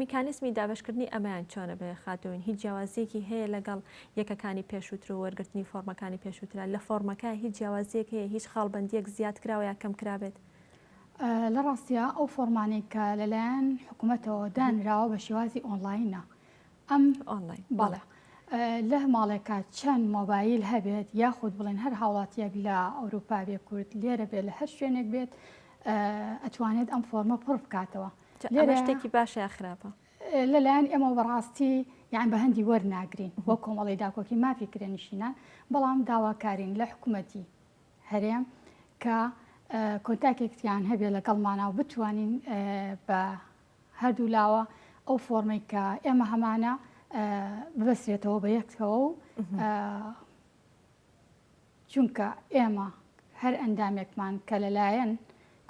میکانیزمی دابەشکردنی ئەمەیان چۆنە بێ خاتوون؟ هیچ جیاوازیەکی هەیە لەگەڵ یەکەکانی پێشووتر و وەرگرتنی فۆرمەکانی پێشووترا؟ لە فۆرمەکە هیچ جیاوازیەک هەیە؟ هیچ خاڵبەندیەک زیاد کراوە یا کەم کرابێت؟ لە ڕاستیا ئەو فۆرمانەی کە لەلایەن حکومەتەوە دانراوە بە شێوازی ئۆنڵاینە. ئەم ئۆنڵاین بەڵێ لە ماڵێکا چەند مۆبایل هەبێت یاخود بڵێن هەر هاوڵاتیەک لە ئەوروپا بێ کورد لێرە بێت لە هەر شوێنێک بێت ئەتوانێت ئەم فۆرمە پڕ بکاتەوە لێرە شتێکی باشە یا خراپە؟ لەلایەن ئێمە بەڕاستی یان بە هەندی وەرناگرین وەک کۆمەڵی داکۆکی مافی کرێنشینان بەڵام داواکارین لە حکوومەتی هەرێم کە کۆنتاکێکیان هەبێت لەگەڵمانە و بتوانین بە هەردوو لاوە ئەو فۆرمەی کە ئێمە هەمانە ببەسرێتەوە بە یەکەوە و چونکە ئێمە هەر ئەندامێکمان کە لەلایەن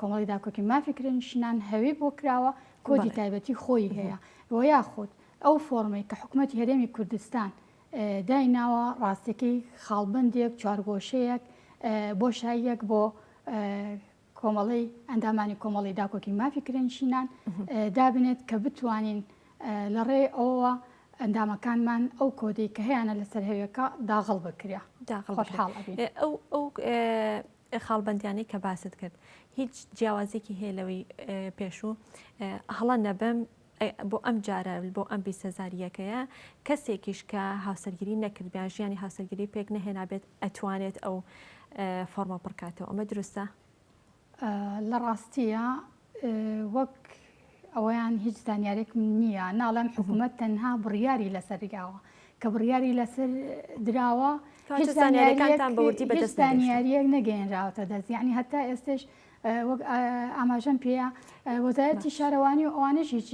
کۆمەڵی داکۆکی مافی کرێنشینان هەوی بۆ کراوە کۆدی تایبەتی خۆی هەیە و یاخود ئەو فۆرمەی کە حکوومەتی هەرێمی کوردستان دایناوە ڕاستەکەی خاڵبندێک چوارگۆشەیەک بۆشاییەک بۆ کۆمەڵەی ئەندامانی کۆمەڵی داکۆکی مافی کرێنشینان دابنێت کە بتوانین لە ڕێی ئەوەوە ئەندامەکانمان ئەو کۆدەی کە هەیانە لەسەر هەوێکە داغڵ بکرێ داغڵ خۆشحاڵ ئەبین. ئەو ئەو خاڵبەندیانەی کە باست کرد هیچ جیاوازێکی هەیە لەوەی پێشوو هەڵە نەبم بۆ ئەم جارە بۆ ئەم 20 هەزاریەکەیە کەسێکیش کە هاوسەرگیری نەکردبێ یان ژیانی هاوسەرگیری پێک نەهێنابێت ئەتوانێت ئەو فۆرمە پڕکاتەوە ئەمە دروستە؟ لە ڕاستیە وەک ئەوەیان هیچ زانیارێکم نییە ناڵێم حکوومەت تەنها بڕیاری لەسەر داوە کە بڕیاری لەسەر دراوە هیچ زانیارەکانتان بە وردی بەدەست زانیاریەک نەگەیەنراوەتە دەست یعنی هەتا ئێستش وەک ئاماژەم پێیە وەزارەتی شارەوانی و ئەوانەش هیچ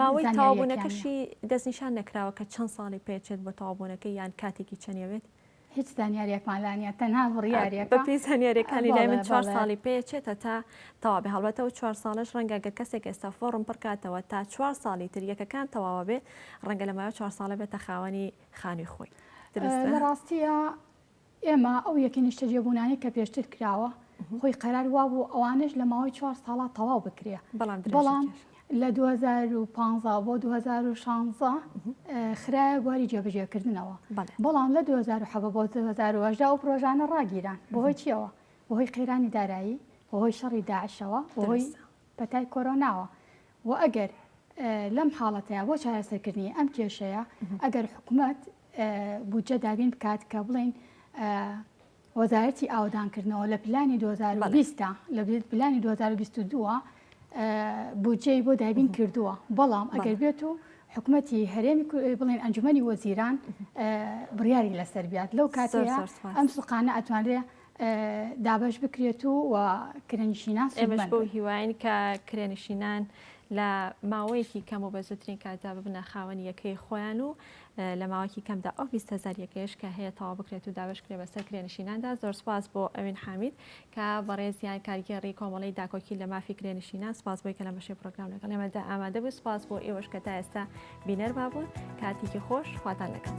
ماوەی تەواوبوونەکەشی دەستنیشان نەکراوە کە چەند ساڵی پێچێت بۆ تەواوبوونەکەی یان کاتێکی چەندێت؟ هیچ زانیاریەکمان لا نییە تەنها بڕیارێکە بەپێی زانیاریەکانی لای من چوار ساڵی پێچێت تا تەواو بێ هەڵبەتە ئەو چوار ساڵەش ڕەنگە گەر کەسێک ئێستا فۆڕم پڕکاتەوە تا چوار ساڵی تر یەکەکان تەواوە بێت ڕەنگە لە ماوەی چوار ساڵە بێتە خاوەنی خانووی خۆی دروستە؟ لە ڕاستیە ئێمە ئەو یەکە نیشتەجێبوونانەی کە پێشتر کراوە خۆی قەرار وابوو ئەوانەش لە ماوەی چوار ساڵا تەواو بکرێ بەڵام لە 2015 بۆ 2016 خرایە بواری جێبەجێکردنەوە بەڵام لە 2017 بۆ 2018 ئەو پرۆژانە ڕاگیران بەهۆی چیەوە؟ بەهۆی قەیرانی دارایی، بەهۆی شەڕی داعشەوە، بەهۆی پەتای کۆرۆناوە و ئەگەر لەم حاڵەتەیا بۆ چارەسەرکردنی ئەم کێشەیە ئەگەر حکومەت بودجە دابین بکات کە بڵێین وەزارەتی ئاوەدانکردنەوە لە پلانی 2020 دا لە پلانی 2022 بودجەی بۆ دابین کردووە بەڵام ئەگەر بێت و حکومەتی هەرێمی بڵێن ئەنجومەنی وەزیران بڕیاری لەسەر بیات لەو کاتەیە ئەم سوقانە ئەتوانرێ دابەش بکرێت و و کرێنشینان ئێمەش بەو هیواین کە کرێنشینان لە ماوەیەکی کەم و بە زووترین کاتدا ببنە خاوەنی یەکەی خۆیان و لە ماوەیەکی کەمدا ئەو 20 هەزار یەکەیەش کە هەیە تەواو بکرێت و دابەش کرێت بەسەر کرێنشیناندا. زۆر سوپاس بۆ ئەوین حامید کە بەڕێزیان کارگێڕی کۆمەڵەی داکۆکی لە مافی کرێنشینان سوپاس بۆی کە لەم بەشەی پرۆگرام لەگەڵ ئێمەدا ئامادە بوو. سوپاس بۆ ئێوەش کە تا ئێستا بینەر مابوون. کاتێکی خۆش خواتان لەگەڵ.